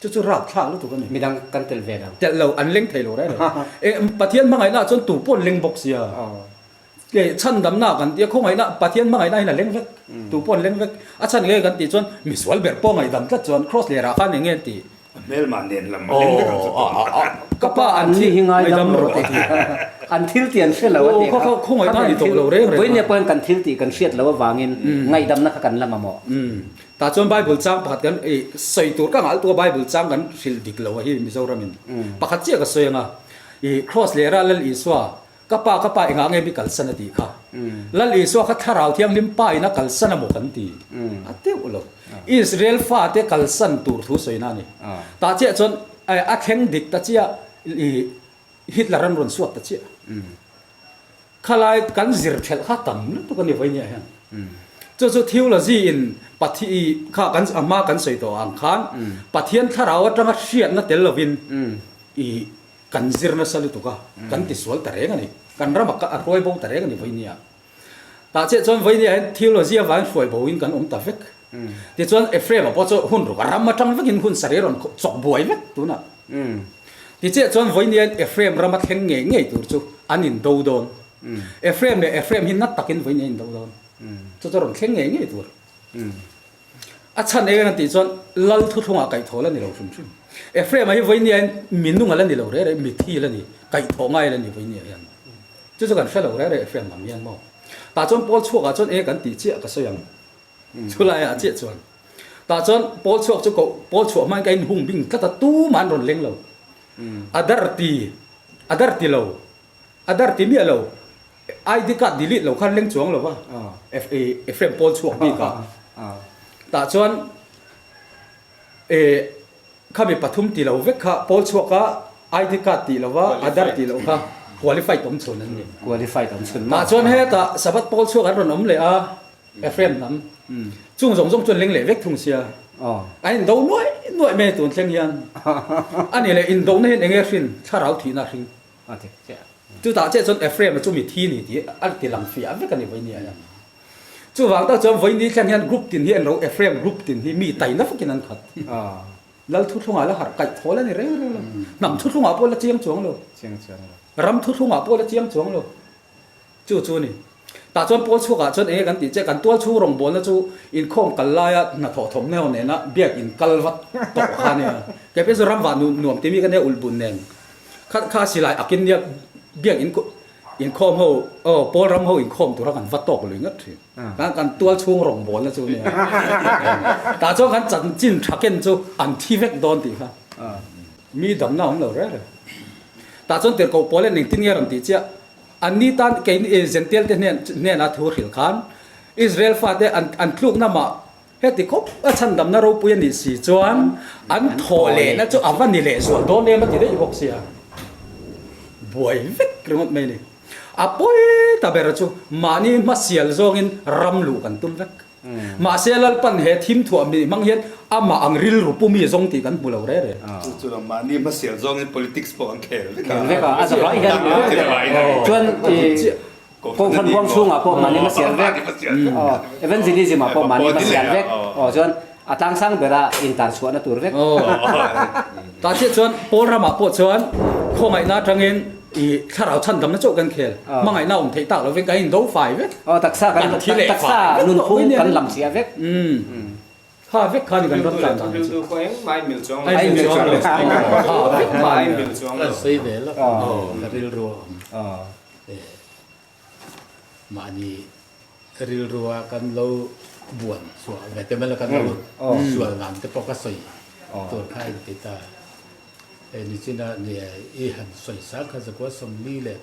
Chu chu rapthlak lutuk a ni. Midang kan tel ve lo. Telh lo, an leng thei lo reng reng. E, Pathian hmangaihna ah chuan tu pawh an leng bawk sia. E, chhandamna kan tia khawngaihna, Pathian hmangaihna hian a leng vek. Tu pawh an leng vek. A chhan nge kan tih chuan misual ber pawh ngaihdam tlat chuan Cross lerah khan eng nge an tih? A hmelmah nen lam a leng vek ang chu tawh. Ka pa an thi hi ngaidam rawh a ti. An thil tih an hre lo a tih kha. Khawngaihna a ni tawh lo reng reng a. Vawinia pawhin kan thil tih kan hriat loh avangin ngaihdamna kha kan la mamawh. Tah chuan Bible chang pakhat kan ih sawi tur ka ngalh tuk a Bible chang kan hrilh dik lo a hi Mizoram in pakhat chiah ka sawi ang a ih Cross leh ra Lal Isua ka pa ka pa engah nge mi kalsan a tih kha Lal Isua kha thlarau thianghlim pa in a kalsan a maw kan ti a teuh lo Israel fate kalsan tur thu sawi na a ni tah chiah chuan a thleng dik ta chiah ih Hitler an rawn suat ta chiah. Khalai kan zir thelh kha tam lutuk a ni vawinia hian. Chu chu theology in Pathi kha kan a hma kan sawi tawh ang khan Pathian thlarau atanga hriatna tel lovin i kan zir nasa lutuk a, kan tisual ta reng a ni. Kan rama a hruai bo ta reng a ni vawinia. Tah chiah chuan vawinia hian theology avangin hruai bo in kan awm ta vek. Tichuan Ephraim-a pawh chu hun ruk a ram atang vekin hun sarih a rawn chawk buai vek tunah. Tichiah chuan vawinia hian Ephraim rama thleng ngei ngei tur chu an indo dawn. Ephraim leh Ephraim hi na takin vawinia a indo dawn. Chu chu a rawn thleng ngei ngei tur. A chhan eng an tih chuan Lal thuthlungah kaihthawh la ni lo hrim hrim. Ephraim-a hi vawinia hian minung a la ni lo reh reh, mithi la ni, kaihthawh ngai la ni vawinia hian. Chu chu kan hre lo reh reh Ephraim lam hian maw. Tah chuan Paul chhuakah chuan eng kan tih chiah ka sawi ang. Chulai ah chiah chuan tah chuan pawl chhuak chu koh pawl chhuah hmain ka inhung bing tlat a tumah an rawn leng lo. A dar ti a dar ti lo a dar ti miah lo ID card delete lo khan leng chuang lo va Ephraim pawl chhuak bik ah tah chuan eh Khami pathum ti lo vek kha pawl chhuak a ID card tih lova Aadhaar tih loh kha qualified awm chhun an ni. Qualified awm chhun mah. Tah chuan hetah Sabbath pawl chhuak an rawn awm leh a Ephraim hnam chung zawng zawng chuan leng leh vek thung sia. An indo nuaih nuaih mai tun thleng hian. A nih leh indona hian eng nge hrin thlarau thihna a hring. Chutah chiah chuan Ephraim-a chu mi thi ni tih a ti lang fiah vek a ni vawinia hian. Chuvang tak chuan vawiin ni thleng hian group tin hi an ro Ephraim group tin hi mi taina fakin an khat. Lal thuthlungah la harh kaih thawl a ni reng reng lo. Hnam thuthlungah pawh la chiang chuang lo. Ram thuthlungah pawh la chiang chuang lo. Chu chu a ni. Tah chuan pawl chhuakah chuan enge kan tih che kan tual chhung rawngbawlna chu inkhawm kal laia hnathawh thawmhnaw nena biak in kal vat tawh kha a nia. Kei phei chu ram vah nuam timi ka nia ulh bun nen kha kha silai akin nia biak in Inkhawm ho aw pawl ram ho inkhawm tura kan va tawk lui ngat thin. Kan kan tual chhung rawngbawlna chu nia. Tah chuan kan chanchin tha ken chu an thi vek dawn tih kha mi damna awm lo reng reng. Tah chuan tirhkoh pawl hian engtin nge rawn tih chiah an ni tan kei Zential te hnen hnena thu hrilh khan Israel fate an an tlukna mah Heti khawp a chhandamna ropui a nih si chuan an thawh lehna chu a va ni leh zual dawn em a ti daih bawk sia. Buai vek ringawt mai a ni. A pawi ta ber chu mahni hmasial zawngin ram luh kan tum vek. Mahse Lalpan he thim thuah mi hmang hian amah ang rilru pu mi zawng tih kan hmu lo re re. Chu chu lo mahni hmasial zawngin politics pawh an khel vek a. Khel vek a, a zavai hian chuan Kohhran huang chhungah pawh mahni hmasial vek, evangelism ah pawh mahni hmasial vek, aw chuan a tlangsang bera intar chhuahna tur vek. Tah chiah chuan Paul ramah pawh chuan khawngaihna atangin i thlarau chhandamna chauh kan khel, hmangaihna awm theih tak lovin kan indo fai vek. Aw taksa kan taksa nunphung kan lam chiah vek. Kha vek kha ni kan ram tlan dan chu. Rilru pawh engmah a inmil chuang lo. A inmil chuang lo. Kha vek kha a inmil chuang lo. Kan sawi ve lawk ka rilru a awm. Mahni rilrua kan lo buan chhuah ve te mai la kan lo sual nan te pawh ka sawi tur kha a inti ta. Hei nichina i han sawi sang kha zakua 46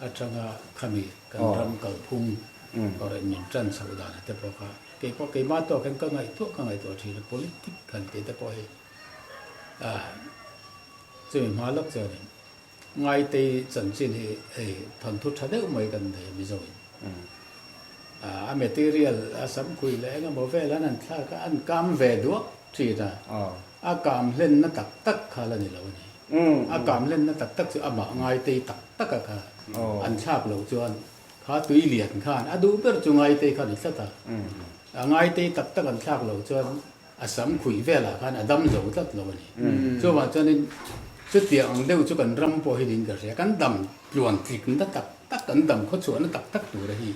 atanga khami kan ram kalphung or min tan chhoh dan te pawh kha. Kei pawh keimah tawk hian ka ngaihtuah ka ngaihtuah thin a, politic han tih te pawh hi chumi hma lawk chuanin Ngaitei chanchin hi hei thawnthu tha deuh mai kan nei a Mizoin. A material a samkhui leh engemaw vel an han thlak a, an kam ve duak thin a, a kam hlenna tak tak kha la ni lo a ni. A kam hlenna tak tak chu amah Ngaitei tak taka kha an thlak loh chuan Kha tui lian khan a duh ber chu Ngaitei kha a ni tlat a, a Ngaitei tak tak an thlak lo chuan a sam khuih velah khan a dam zo tlat lo a ni. Chuvang chuanin chutiang ang deuh chu kan ram pawh hi niin ka hria, kan dam tluan tlikna tak tak, kan dam khawchhuahna tak tak tura hi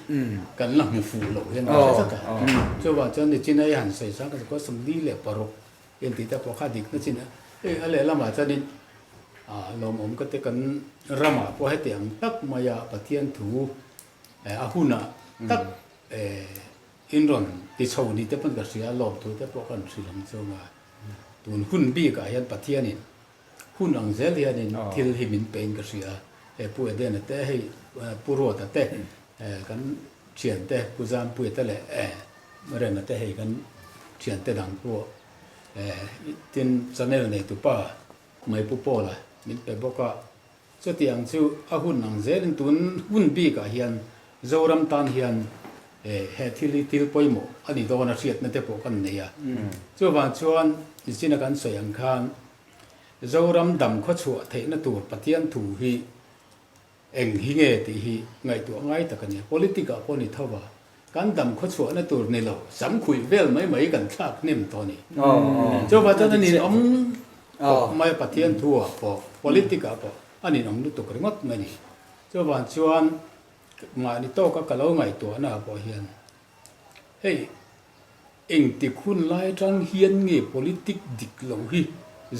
kan la hmu fuh loh hian ka hre tlat a. Chuvang chuan nichin a i han sawi sang ka sawi 46 Engti te pawh kha dikna chin a, hei a lehlamah chuanin lawmawm ka ti kan ramah pawh heti ang tak maia Pathian thu a hunah tak in rawn ti chho ni te pawn ka hria a, lawmthu te pawh kan hrilh ang chuang a, tun hun bikah hian Pathianin hun ang zel hianin thil hi min pein ka hria, he Pu Edena te hei Pu Ruata te kan thiante Pu Zampuia te leh Rema te hei kan thiante dang pawh tin channel neitu pa Mai Pu Paula min pe bawk a, chutiang chu a hun ang zelin tun hun bikah hian Zoram tan hian he thil hi thil pawimawh a ni dawn a hriatna te pawh kan nei a. Chuvang chuan nichina kan sawi ang khan Zoram dam khawchhuah theihna tur Pathian thu hi Eng hi nge tih hi ngaihtuah ngai tak a ni. Politic ah pawh ni tho va, kan dam khawchhuahna tur ni lo, sam khuih vel mai mai kan thlak hnem tawh a ni. Chuvah chuan a ninawm khawp mai a, Pathian thu ah pawh, politic ah pawh a ninawm lutuk ringawt mai a ni. Chuvang chuan mahni tawka ka lo ngaihtuahna ah pawh hian hei, Engtik hun lai atang hian nge politic dik lo hi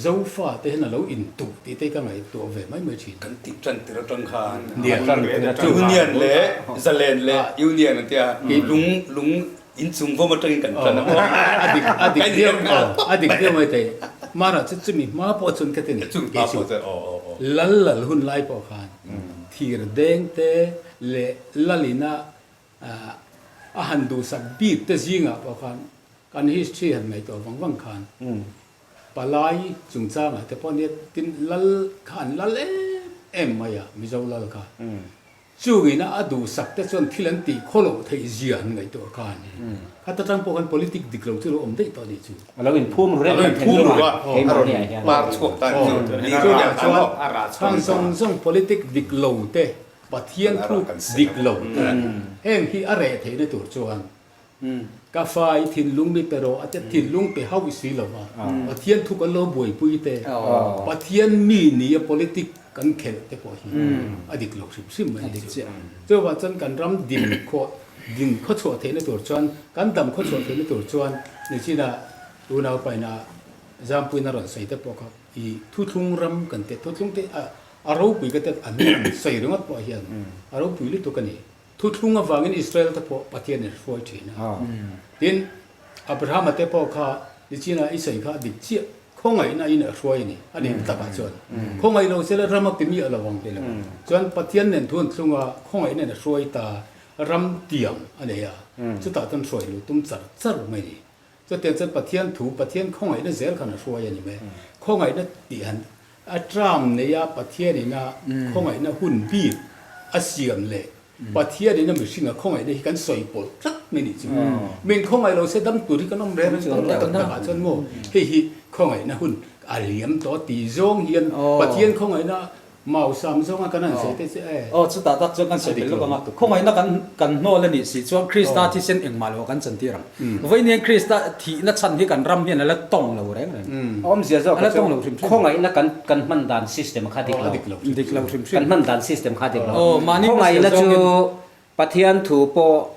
Zofa te hian a lo intuh tih te ka ngaihtuah ve mai mai thin. Kan tih tan tir atang khan Union leh Zalen leh Union an tia lung lung inchung vawm atangin kan tan a. A dik a dik viau a dik viau mai thei. Mara chu chumi hma pawh chuan ka ti ni. Chumi hma pawh chuan aw aw aw. Lal lal hun lai pawh khan thir deng te leh lalina A han duhsak bik te zingah pawh khan kan history han ngaihtuah vang vang khan palai chungchangah te pawh nia tin lal kha an lal em em mai a, Mizo lal kha. Chungina a duhsak te chuan thil an tih khaw loh theih zia han ngaihtuah khan khata tang pawh khan politic dik lo chu lo awm daih tawh a nih chu. A lo inphum ru reng A lo inphum ru a, a rawn par chhuak ta chu. Chuvang chuan khang zawng zawng politic dik lo te Pathian thu dik lo te heng hi a reh theihna tur chuan ka fa i thinlung mi pe rawh a tia thinlung pe hauh si lo va, Pathian thu kan lo buaipui te, Pathian mi nia politic kan khelh te pawh hi a dik lo hrim hrim mai a ni chu. Chuvang chuan kan ram din khawh din khawchhuah theihna tur chuan kan dam khawchhuah theihna tur chuan nichina unaupaina Zampuina rawn sawi te pawh kha i thuthlung ram kan teh thuthlung te a A ropui ka tet an an sawi ringawt pawh hian a ropui lutuk a ni. Thuthlung avangin Israel te pawh Pathian in hruai thin a. Tin, Abrahama te pawh kha nichina i sawi kha a dik chiah. Khawngaihna in a hruai a ni. A nih takah chuan khawngaih lo sela ram a pe miah lo ang. Chuan Pathian nen thu an thlung a, khawngaihna in a hruai ta, ram tiang a nei a, chutah chuan hruai luh tum char char mai a ni. Chutiang chuan Pathian thu, Pathian khawngaihna zel khan a hruai a ni mai. Khawngaihna tih han a term neia Pathianin a khawngaihna hun bik a siam leh Pathianin a mihring a khawngaihna hi kan sawi pawlh tlat mai nih chu. Min khawngaih lo se dam tur hi kan awm reng reng tawh lo tak takah chuan maw hei hi khawngaihna hun a liam tawh tih zawng hian Pathian khawngaihna Mau sam zawnga kan han sawi te chu e. Aw, chutah tak chuan kan sawi belh lawk ang a. Khawngaihna kan kan hnawl a nih si chuan Krista thisen engmah lo kan chantir ang. Vawiin Krista thihna chhan hi kan ram hian a la tawng lo reng reng. A awmzia zawk A la chu tawng lo hrim hrim. khawngaihna kan kan hman dan system kha dik lo. Dik lo hrim hrim. Kan hman dan system kha dik lo. Aw, mahni Khawngaihna hmasial chu zawngin. Pathian thu pawh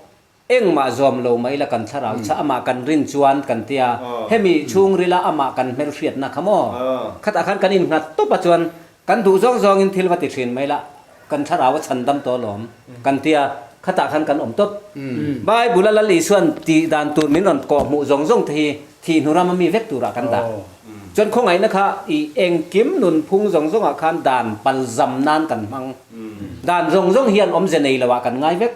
Engmah zawm lo mai la kan thlarau chah amah kan rin chuan kan tia hemi chhungrila amah kan hmelhriatna kha maw? Khatah khan kan innghat tawp a chuan kan duh zawng zawngin thil va ti thin mai la kan thlarau a chhan dam tawh alawm kan tia khatah khan kan awm tawp. Bible a Lal Isuan tih dan tur min rawn kawh hmuh zawng zawng te hi thih hnu rama mi vek turah kan dah. Chuan khawngaihna kha i engkim nunphung zawng zawngah khan dan palzam nan kan hmang. Dan zawng zawng hian awmze nei loah kan ngai vek.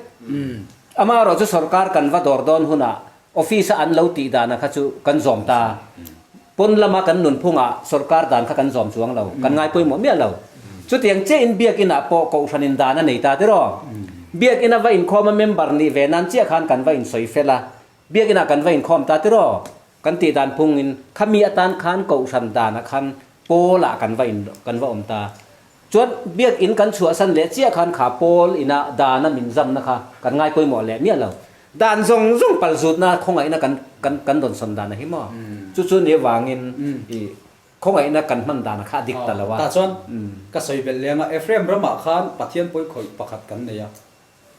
Amaherawhchu sorkar kan va dawr dawn hunah Office a an lo tih dana kha chu kan zawm ta. Pawn lama kan nunphungah sorkar dan kha kan zawm chuang lo, kan ngai pawimawh miah lo. Chutiang chiahin Biakinah pawh Kohhranin dan a nei ta tiraw? Biakina va inkhawma member nih ve nan chiah khan kan va insawi fel a, Biakinah kan va inkhawm ta tiraw? Kan tih dan phungin khami atan khan Kohhran danah khan Pawlah kan va in kan va awm ta. Chuan Biakin kan chhuahsan leh chiah khan kha Pawl ina dana min zamna kha kan ngai pawimawh leh miah lo. Dan zawng zawng palzutna khawngaihna kan kan kan rawn sawn dan a hi maw? Chu chu ni avangin i khawngaihna kan hman dan a kha a dik ta lo a. Tah chuan ka sawi belh leng a, Ephraim ramah khan Pathian pawi khawih pakhat kan nei a.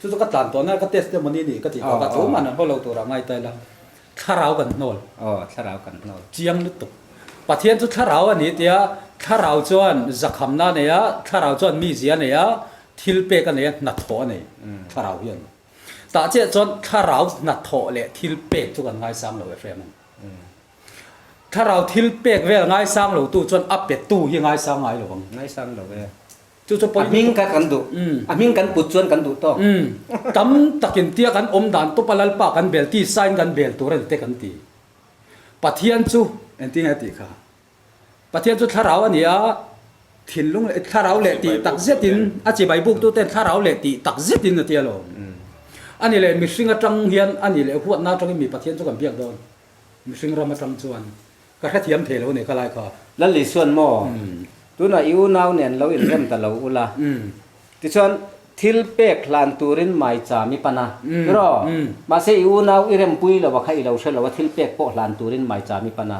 Chu chu ka tlan tawh na, ka testimony nih ka tih tawh kha, chu man an haw lo turah ngai ta ila, thlarau kan hnawl. Aw, thlarau kan hnawl. Chiang lutuk. Pathian chu thlarau a ni tia, thlarau chuan zakhamna a nei a, thlarau chuan mizia a nei a, thil pek a nei a, hnathawh a nei, thlarau hian. Tah chiah chuan thlarau hnathawh leh thil pek chu kan ngaisang lo Ephraim an. Thlarau thil pek vel ngaisang lo tu chuan a petu hi ngaisang ngai lo ang. Ngaisang lo e. Chu chu pawi. A hming kha kan duh. A hming kan put chuan kan duh tawk. Tam takin tia kan awm dan tawpa Lalpa kan bel ti sain kan bel tur a ni te kan ti. Pathian chu engtin nge a tih kha? Pathian chu thlarau a ni a, thinlung leh thlarau leh tih tak zetin a chibai buktu ten thlarau leh tih tak zetin a ti alawm. A ni leh mihring atang hian a ni leh huatna atangin mi Pathian chu kan biak dawn. Mihring ram atang chuan Ka hrethiam thei lo a ni ka lai kha. Lal Isuan maw? Tunah i unau nen lo inrem ta lo ula. Tichuan, thil pek hlan turin maicham i pan a, tiraw? Mahse i unau i rempui lo a kha i lo hre lo a, thil pek pawh hlan turin maicham i pan a.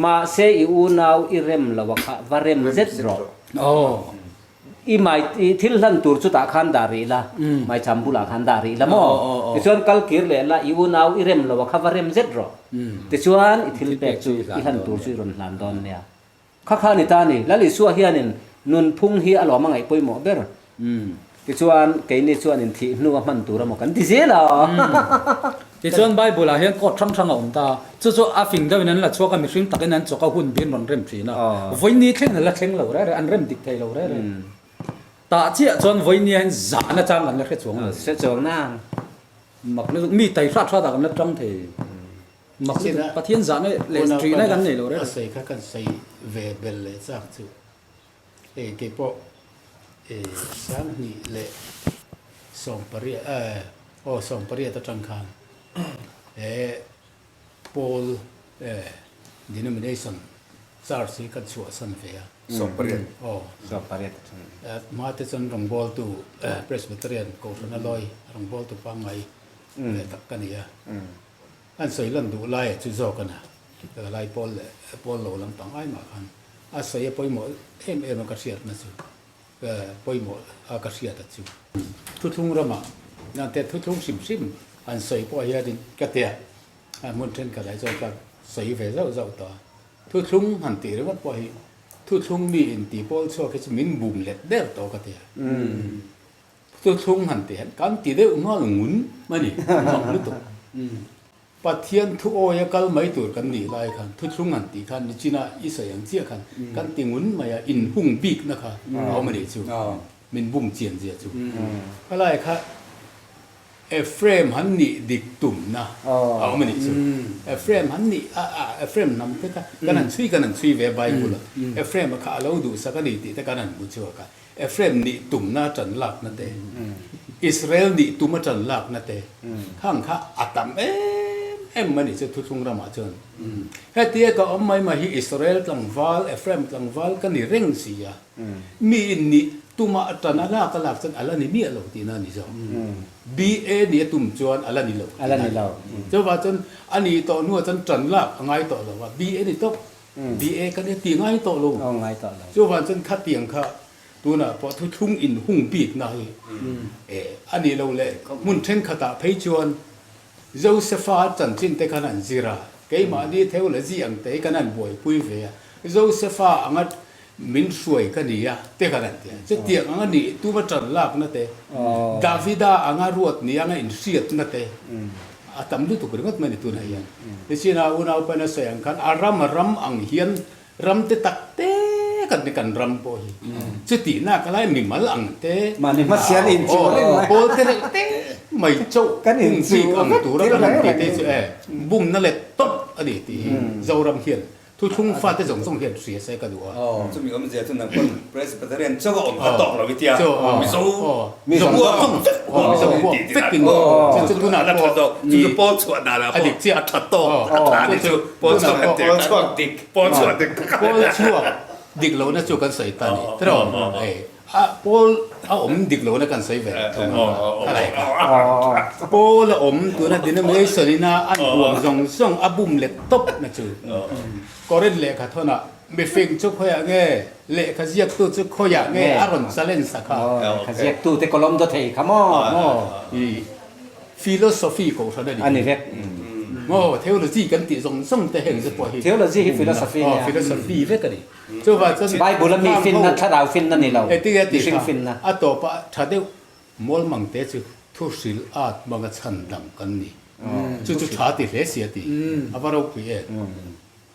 Mahse i unau i rem lo a kha va rem zet rawh. I mai i thil hlan tur chutah khan dah rih la, maicham bulah khan dah rih la maw? Tichuan kal kir leh la, i unau i rem lo a kha va rem zet rawh. Tichuan i thil pek chu i hlan tur chu i rawn hlan dawn nia. Kha kha ni ta ni, Lal Isua hianin nunphung hi a lawm a ngaih pawimawh ber. Tichuan keini chuanin thih hnu a hman tur emaw kan ti zel a. Tichuan Bible ah hian court hrang hrang a awm ta a, chu chu a fing deuhin an la chhuak a, mihring takin an chawk a, hun bin rawn rem thin a, vawiini thleng an la thleng lo reh reh, an rem dik thei lo reh reh. Tah chiah chuan vawiini ah hian zahna chang kan la hre chuang lo. Hre chuang nang. Mak lutuk, mi tai hrat hrat ah kan la tang thei. Mak lutuk, Pathian zahna leh ṭihna kan nei lo reh reh. A sawi kha kan sawi ve bel leh chak chu. Hei keipawh 20 leh 18 aw 18 atang khan he pawl denomination church hi kan chhuahsan ve a. 18. Aw. 18 atang. Hma te chuan rawngbawltu Presbyterian Kohhrana lawi rawngbawltu pangngai ve tak ka ni a. An sawi lan duh lai chu zawk a na. Lai pawl leh pawl lo lampang ai mah khan a sawi a pawimawh em em a ka hriatna chu pawimawh a ka hriat a chu. Thuthlung ramah nan te thuthlung hrim hrim an sawi pawh hianin ka tia a hmun thenkhat ah chuan ka sawi ve zauh zauh tawh a. Thuthlung han tih ringawt pawh hi thuthlung mi inti pawl chhuak hi chu min bum let der tawh ka tia. Thuthlung han tih hian kan ti deuh nghal ngun a ni, mak lutuk. Pathian thu awia kal mai tur kan nih lai khan thuthlung han tih khan nichina i sawi ang chiah khan kan ti ngun mai a, inhung bikna kha a awm a nih chu, min bum chian zia chu. Khalai kha Ephraim han nih dik tumna a awm a nih chu. Ephraim han nih a a Ephraim hnam te kha kan han chhui kan han chhui ve Bible a, Ephraim a kha a lo duhsak a ni tih te kan han hmu chhuak a. Ephraim nih tumna ṭan lakna te, Israel nih tuma ṭan lakna te, khang kha a tam em em a ni chu thuthlung ramah chuan. Hetia ka awm mai mai hi Israel tlangval, Ephraim tlangval ka ni reng si a, mi in nih tuma ṭan a lak a lak chuan a la ni miah lo tihna a ni zawk. BA nih a tum chuan a la ni lo tihna a ni. Chuvang chuan a nih tawh hnuah chuan ṭan lak a ngai tawh lo a, BA ni tawp. BA kan i ti ngai tawh lo. Chuvang chuan khatiang kha tunah pawh thuthlung inhung bikna hi a nih lo leh hmun thenkhatah phei chuan Josepha chanchin te khan an zir a, keimahni theology ang te hi kan han buaipui ve a, Josepha anga min hruai ka ni a te khan an ti a. Chutiang anga nih tuma tan lakna te, Davida anga ruat ni anga inhriatna te a tam lutuk ringawt mai a ni tunah hian. Nichina unau paina sawi ang khan a ram a ram ang hian ram te tak te kan ni kan ram pawh hi. Chutih nak lai mimal ang te, Mahni hmasial inchuh reng mai. Pawl te reuh te mai chauh Kan hung inchuh bik ang vek tura thil kan han reng ti reng te chu e, bumna let tawp a ni tih hi Zoram hian Thuthlung fate zawng zawng hian hria se ka duh a. Chumi awmzia chu nang pawn Presbyterian chauh a awm kha tawk lo i tia. Mizo Mizo huam vek huam Mizo huam vek in chu chu tunah pawh pawh chu chu pawl chhuah dan ah pawh a tha tawk a tha ni chu pawl chhuak han tir Pawl chhuak dik. Pawl chhuak dik Pawl chhuak dik lohna chu kan sawi ta ni tiraw. A pawl a awm dik lo na kan sawi ve thung a, a lai kha. Pawl a awm tuna denomination ina an huam zawng zawng a bum let tawp na chu. Korinth lehkha thawnah mifing chu khawiah nge, lehkha ziaktu chu khawiah nge a rawn challenge ta kha. Lehkha ziaktu te kawlawm daw thei kha maw? Maw? I philosophy kohhran a ni. A ni vek. Maw? Theology kan tih zawng zawng te heng te pawh hi. Theology hi philosophy nia. Philosophy vek a ni. Chuvah chuan Bible a mi finna, thlarau finna ni lo, mihring finna. A tawpah tha deuh mualmang te chu thu hril at hmanga chhan dam kan ni. Chu chu tha ti hle si a ti. A va ropui em.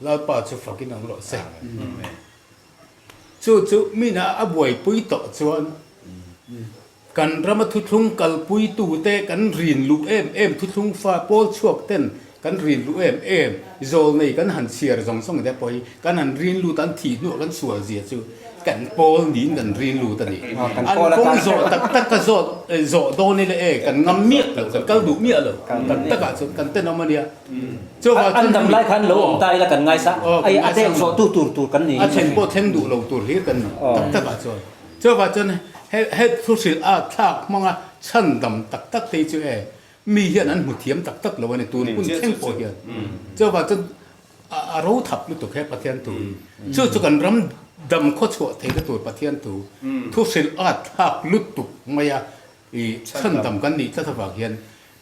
Lalpa chu fakin awm rawh se. Chu chu mina a buaipui tawh chuan Kan rama thuthlung kalpuitute kan rin luh em em, thuthlung fa pawl chhuak ten kan rin luh em em, zawl nei kan han chhiar zawng zawng te pawh hi kan han rin lut an thih hnuah kan sual zia chu kan pawl niin kan rin lut a ni. An kawng zawh tak tak ka zawt zawh dawn ila e kan ngam miah lo, kan kal duh miah lo, tak takah chuan kan tenawm a nia. Chuvang An dam lai khan lo awm ta ila kan ngaisa, ai a deng zawhtu tur tur kan ni. A thlen pawh thleng duh lo tur hlir kan ni tak takah chuan. Chuvah chuan he he thuhrilh a thlak hmanga chhandam tak tak te hi chu e mi hian an hmu thiam tak tak lo a ni tun hun thleng pawh hian. Chuvah chuan a a ro thap lutuk he Pathian thu hi. Chu chu kan ram dam khaw chhuah theihna tur Pathian thu thuhrilh a thlak lutuk mai a i chhandam kan nih tlat avang hian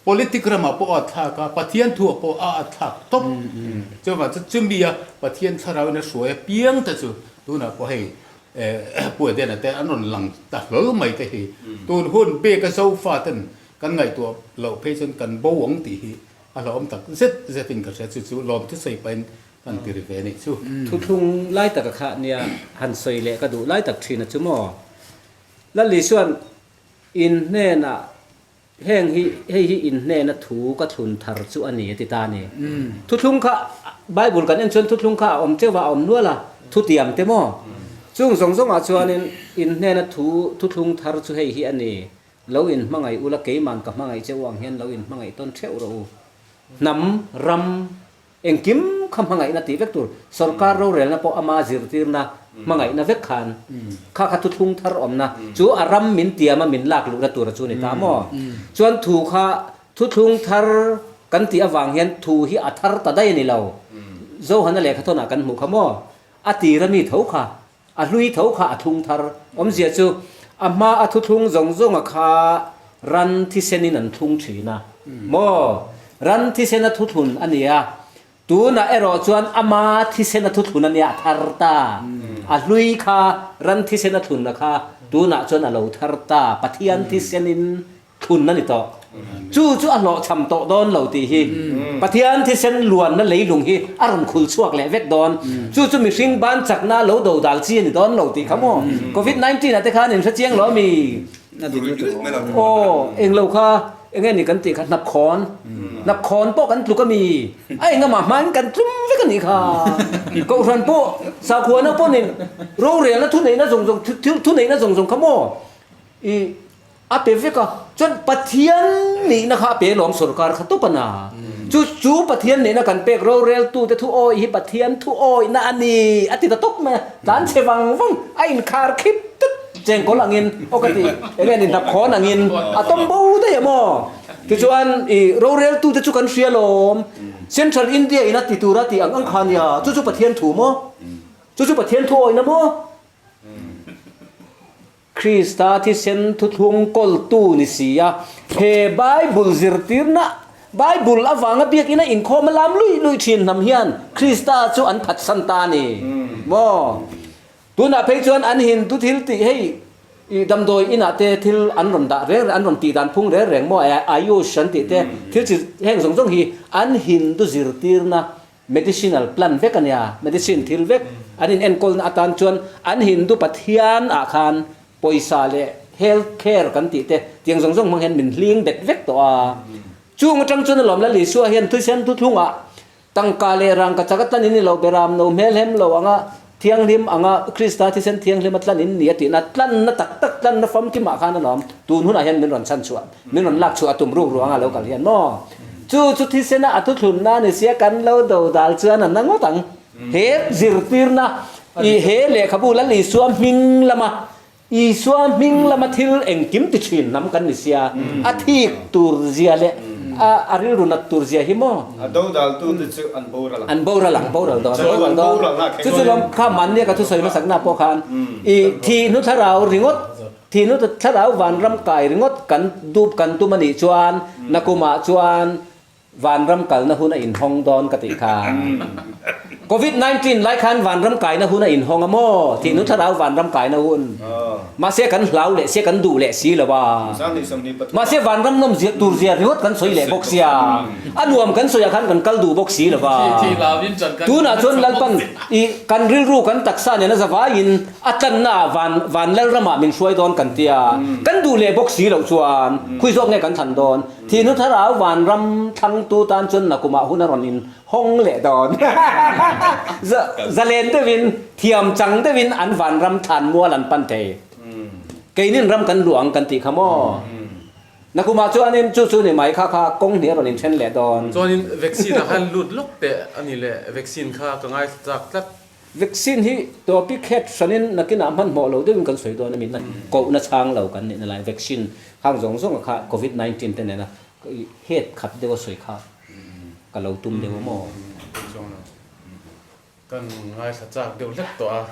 Politic ramah pawh a thlak a, Pathian thuah pawh a a thlak tawp. Chuvang chu chumi a Pathian thlarau in a hruai apiang te chu tunah pawh hei Pu Edena te an rawn lang ta hlawl mai te hi tun hun bik a Zofa ten kan ngaihtuah loh phei chuan kan bo ang tih hi a hlauhawm tak zet zet in ka hria chu chu lawm thusawi pahin kan ti ri ve a nih chu. Thuthlung lai taka kha nia han sawi leh ka duh lai tak thin a chu maw? Lali chuan in hnenah Heng hi, hei hi in hnena thu ka thlun thar chu a ni, a ti ta a ni. Thuthlung kha, Bible kan en chuan thuthlung kha a awm teuh va, a awm nual a, thutiam te maw? Chung zawng zawngah chuanin in hnena thu, thuthlung thar chu hei hi a ni, Lo in hmangaih ula, keiman ka hmangaih che u ang hian lo in hmangaih tawn theuh rawh u. Hnam, ram, Engkim kha hmangaihna tih vek tur, sorkar rorelna pawh ama zirtirna hmangaihna vek khan kha kha thuthlung thar awmna chu a ram min tiama min lak luhna tura chu ni ta maw? Chuan thu kha thuthlung thar kan tih avang hian thu hi a thar ta daih a ni lo. Zohana lehkhathawnah kan hmuh kha maw? A tira mi tho kha A hlui tho kha a thlung thar. Awmzia chu a hma a thuthlung zawng zawnga kha ran thisenin an thlung thin a maw? Ran thisen a thuthlun a nia. Tunah erawh chuan ama thisen a thuthlun a nia a thar ta. A hlui kha ran thisen a thlunna kha tunah chuan a lo thar ta. Pathian thisenin Thun a ni tawh. Chu chu a hlawhchham tawh dawn lo tih hi Pathian thisen luanna leilung hi a rawn khul chhuak leh vek dawn. Chu chu mihring ban chakna lo do dal chi a ni dawn lo tih kha maw? Covid 19 ah te khan in hre chiang lo ami? Aw, eng lo kha eng nge ni kan tih kha hnapkhawn. Hnapkhawn pawh kan tluk ami? A engah hmain kan tlum vek a nih kha. Kohhran pawh sakhuana pawhin rorelna thuneihna zawng zawng thuneihna zawng zawng kha maw? I A pe vek a, chuan Pathian nihna kha a pe lawm sorkar kha tawp a na. Chu chu Pathian nihna kan pek roreltute thu awi hi Pathian thu awihna a ni a ti ta tawp mai a, tlan chhe vang vang a inkhar khip tut chengkawl angin aw ka ti eng nge ni hnapkhawn angin a tawm bo daih a maw. Tichuan i roreltute chu kan hria lawm Central India in a ti tura tih ang ang kha nia, chu chu Pathian thu maw? Chu chu Pathian thu awihna maw? Krista thisen thuthlung kawltu ni si a, he Bible zirtirna, Bible avanga biakina inkhawm a lam luih luih thin hnam hian Krista chu an phatsan ta a ni maw? Tunah phei chuan an Hindu thil tih hei i damdawi inah te thil an rawn dah reng reng, an rawn tih dan phung reng reng maw Ayush an tih te thil chi heng zawng zawng hi an Hindu zirtirna Medicinal plant vek a nia, medicine thil vek. An in enkawlna atan chuan an Hindu Pathian ah khan pawisa leh health care kan tih te tiang zawng zawng hmang hian min hling bet vek tawh a. Chung atang chuan alawm Lal Isua hian thisen thuthlungah Tangka leh rangka chak a tlan in ni lo, beram no hmelhem lo anga thianghlim anga Krista thisen thianghlim a tlan in ni a tihna tlanna tak tak tlanna famkimah khan a lawm. Tun hunah hian min rawn chhan chhuah, min rawn lak chhuah a tum ruk ruang a lo kal hian maw? Chu chu thisena a thuthlunna a ni sia kan lo do dal chuan a na ngawt ang. He zirtirna i he lehkhabu Lal Isua hming lama Isua hming lama thil engkim ti thin hnam kan ni sia, a thik tur zia leh a rilru nat tur zia hi maw? A dodaltu te chu an boral ang. An boral ang, boral dawn, boral dawn. Chu chu lawm kha mahnia ka thusawi hmasakna pawh khan i thihnu thlarau ringawt, thihnu thlarau vanram kai ringawt kan dup kan tum a nih chuan nakumah chuan Vanram kalna hun a inhawng dawn ka tih kha. Covid 19 lai khan vanram kaina hun a inhawng a maw? Thihnu thlarau vanram kaina hun. Mahse kan hlau leh sia kan duh leh si lo a. Mahse vanram nawm zia tur zia ringawt kan sawi leh bawk sia. A nuam kan sawi ah khan kan kal duh bawk si lo a. Tunah chuan Lalpan i kan rilru kan taksa nena zavaiin a tlanna ah van van Lalramah min hruai dawn kan tia. Kan duh leh bawk si loh chuan khui zawk nge kan thlan dawn? Thihnu thlarau vanram thlangtu tan chuan nakumah hun a rawn in hawng leh dawn. Zalen deuhin, thiam chang deuhin an vanram thlan mual an pan thei. Keinin ram kan luh ang kan tih kha maw? Nakumah chuanin chu chu ni mai kha kha kawng hnih a rawn in then leh dawn. Chuanin vaccine ah khan lut lawk teh a ni le, vaccine kha ka ngaithla chak tlat. Vaccine hi topic het hranin nakinah hmanhmawh lo deuhin kan sawi dawn a mi na kohna chhang lo kan nihna lai vaccine khang zawng zawng a kha covid 19 te nena het khat deuh a sawi kha ka lo tum deuh a maw? Kan ngaithla chak deuh hlek tawh a.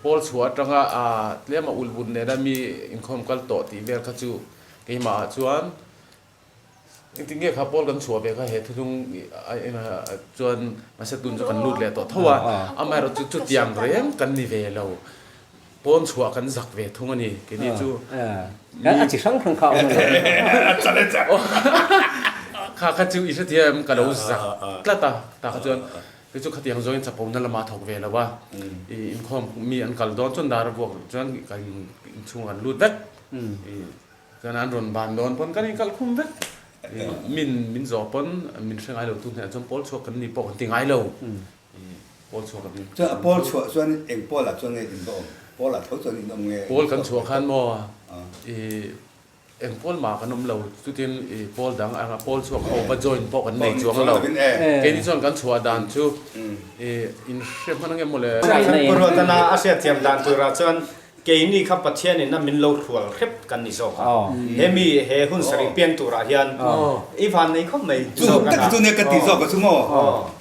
Pawl chhuah atanga tlema ulbun nena mi inkhawm kal tawh tih vel kha chu keimah ah chuan Engtin nge kha Paul kan chhuah ve kha he thuthlung chuan mahse tun chu kan lut leh tawh tho a, amaherawh chu chutiang reng kan ni ve lo, pawn chhuah kan zak ve thung a ni keini chu. A chi hrang hrang kha a awm a. Kha kha chu i hrethiam ka lo zak tlat a, tah kha chuan kei chu khatiang zawngin chapona lamah a thawk ve lo a, i inkhawm mi an kal dawn chuan dar a vuak chuan kan inchhung kan lut vek. Chuan an rawn ban dawn pawn kan inkalh khum vek. Min min zawh pawn min hre ngai lo tu hnenah chuan pawl chhuak kan ni pawh kan ti ngai lo. Pawl chhuak kan ni. Chuan a pawl chhuah chuan eng pawl ah chuan nge in va awm? Pawl ah tho chuan in awm nge? Pawl kan chhuah khan maw i eng pawl mah kan awm lo. Chutin i pawl dang anga pawl chhuak ho va join pawh kan nei chuang lo. Keini chuan kan chhuah dan chu i in hre hman ange maw le. Ruatana a hriatthiam dan turah chuan Keini kha Pathianin a min lo hrual hrep kan ni zawk a, he mi he hun sarih piang turah hian i van nei khawp mai zawk a na. Chu tak chu nia ka ti zawk a chu maw,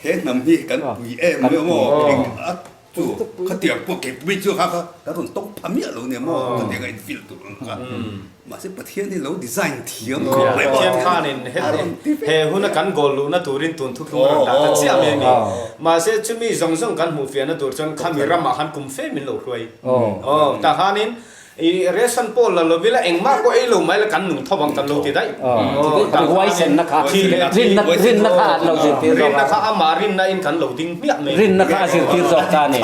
he hnam hi kan pui em mai maw, eng a chu khatiang pawh kei pui chu kha kha kan rawn tawng pha miah lo nia maw, khatiang a infill tur ang kha. Mahse Pathian hi lo design thiam khawp mai maw. Pathian khanin he huna kan goal luhna turin tun thuthlung a rawn dah ta chiah mai a ni. Mahse chumi zawng zawng kan hmuh fiahna tur chuan khami ramah khan kum fe min lo hruai. Aw tah khanin i ration pawh la lo ila engmah pawh ei lo mai la kan nung tho ang kan lo ti daih. Huaisenna kha rinna rinna kha an lo zirtir zawk a. Rinna kha amah rinna in kan lo ding hmiah mai. Rinna kha a zirtir zawk ta a ni.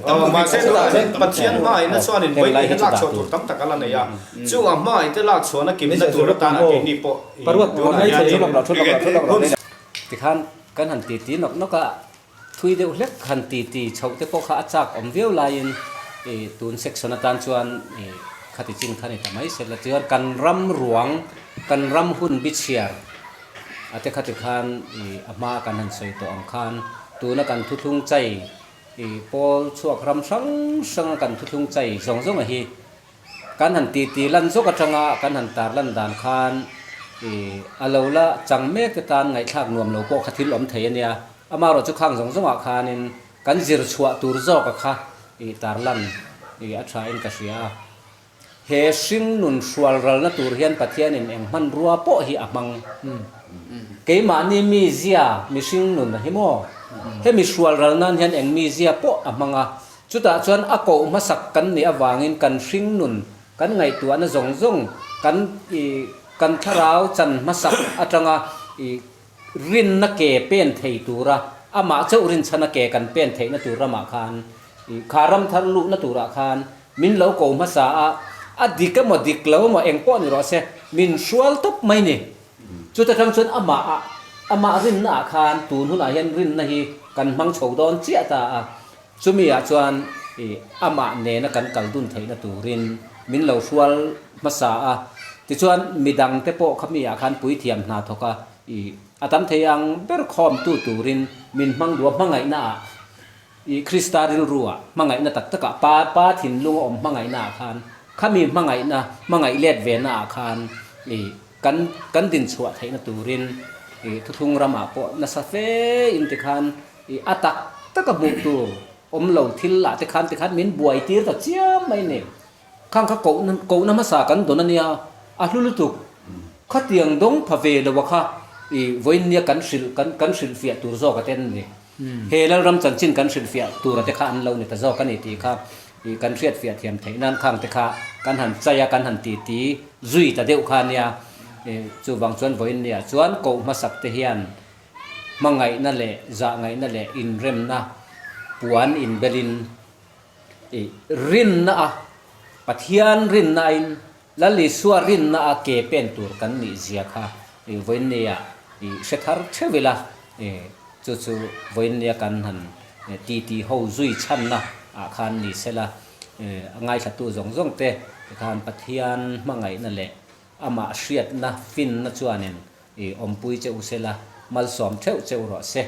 Mahse tunah hian Pathian hmaina chuanin vawiin hi lak chhuah tur tam tak a la nei a, chungah hmaite lak chhuahna kimna tur atana keini pawh tunah hianin hun Tikhan kan han titi nawk nawk a, thui deuh hlek han titi chhoh te pawh kha a chak awm viau laiin tun section atan chuan khati chin kha ni ta mai se la chuan kan ram ruang kan ram hun bichhiar a te khati khan a hma kan han sawi tawh ang khan tuna kan thuthlung chai I pawl chhuak ram hrang hranga kan thuthlung chai zawng zawnga hi kan han titi lan zawk atanga kan han tar lan dan khan i a lo la chang mek te tan ngaihthlak nuam lo pawh kha thil awm thei a nia. Amaherawh chu khang zawng zawngah khanin kan zir chhuah tur zawka kha i tar lan i a tha in ka hria a. He hringnun hrual ralna tur hian Pathianin eng hmanrua pawh hi a hmang. Keimahni mizia mihring nun a hi maw? Hemi hrual ral nan hian eng mizia pawh a hmang a, chutah chuan a koh hmasak kan nih avangin kan hringnun kan ngaihtuahna zawng zawng kan i kan thlarau chan hmasak atanga i. rinna ke pen thei tura amah chauh rinchhana ke kan pen theihna tur ramah khan ih kha ram thar luhna turah khan min lo ko hmasa a, a dik emaw dik lo emaw eng pawh ni rawh se min hrual tawp mai ni. Chuta tang chuan amah ah amah rinna ah khan tun hunah hian rinna hi kan hmang chho dawn chiah ta a, chumi ah chuan ih amah nena kan kal dun theihna turin min lo hrual hmasa a, tichuan midang te pawh khami ah khan puithiam hna thawk a ih a tam thei ang ber khawmtu turin min hmang duh a hmangaihna ah ih Krista rilru ah hmangaihna tak tak ah pa pa thinlung a awm hmangaihna ah khan khami hmangaihna hmangaih let ve na ah khan ih Kan kan din chhuah theihna turin ih thuthlung ramah pawh nasa fe in tikhan ih a tak taka hmuh tur awm lo thil lah te khan tikhan min buai tir ta chiam mai ni. Khang kha kohna kohna hmasa kan dawn a nia, a hlu lutuk. Khatiang dawng pha ve lo a kha ih vawiinnia kan hrilh kan kan hrilhfiah tur zawk a te an ni. He Lalram chanchin kan hrilhfiah tura te kha an lo ni ta zawk a ni tih kha ih kan hriatfiah thiam theih nan khang te kha kan han chai a, kan han titi zui ta deuh kha a nia. Ih chuvang chuan vawiin niah chuan koh hmasak te hian hmangaihna leh zahngaihna leh inremna puan inbelin ih rinna a Pathian rinna in Lal Isua rinna a ke pen tur kan nih zia kha i vawiinnia i hre thar theuh ila, chu chu vawiinnia kan han titi ho zui chhanna ah khan ni sela, a ngaithlatu zawng zawng te khan Pathian hmangaihna leh amah hriatna finna chuanin i awmpui che u sela, malsawm theuh che u rawh se.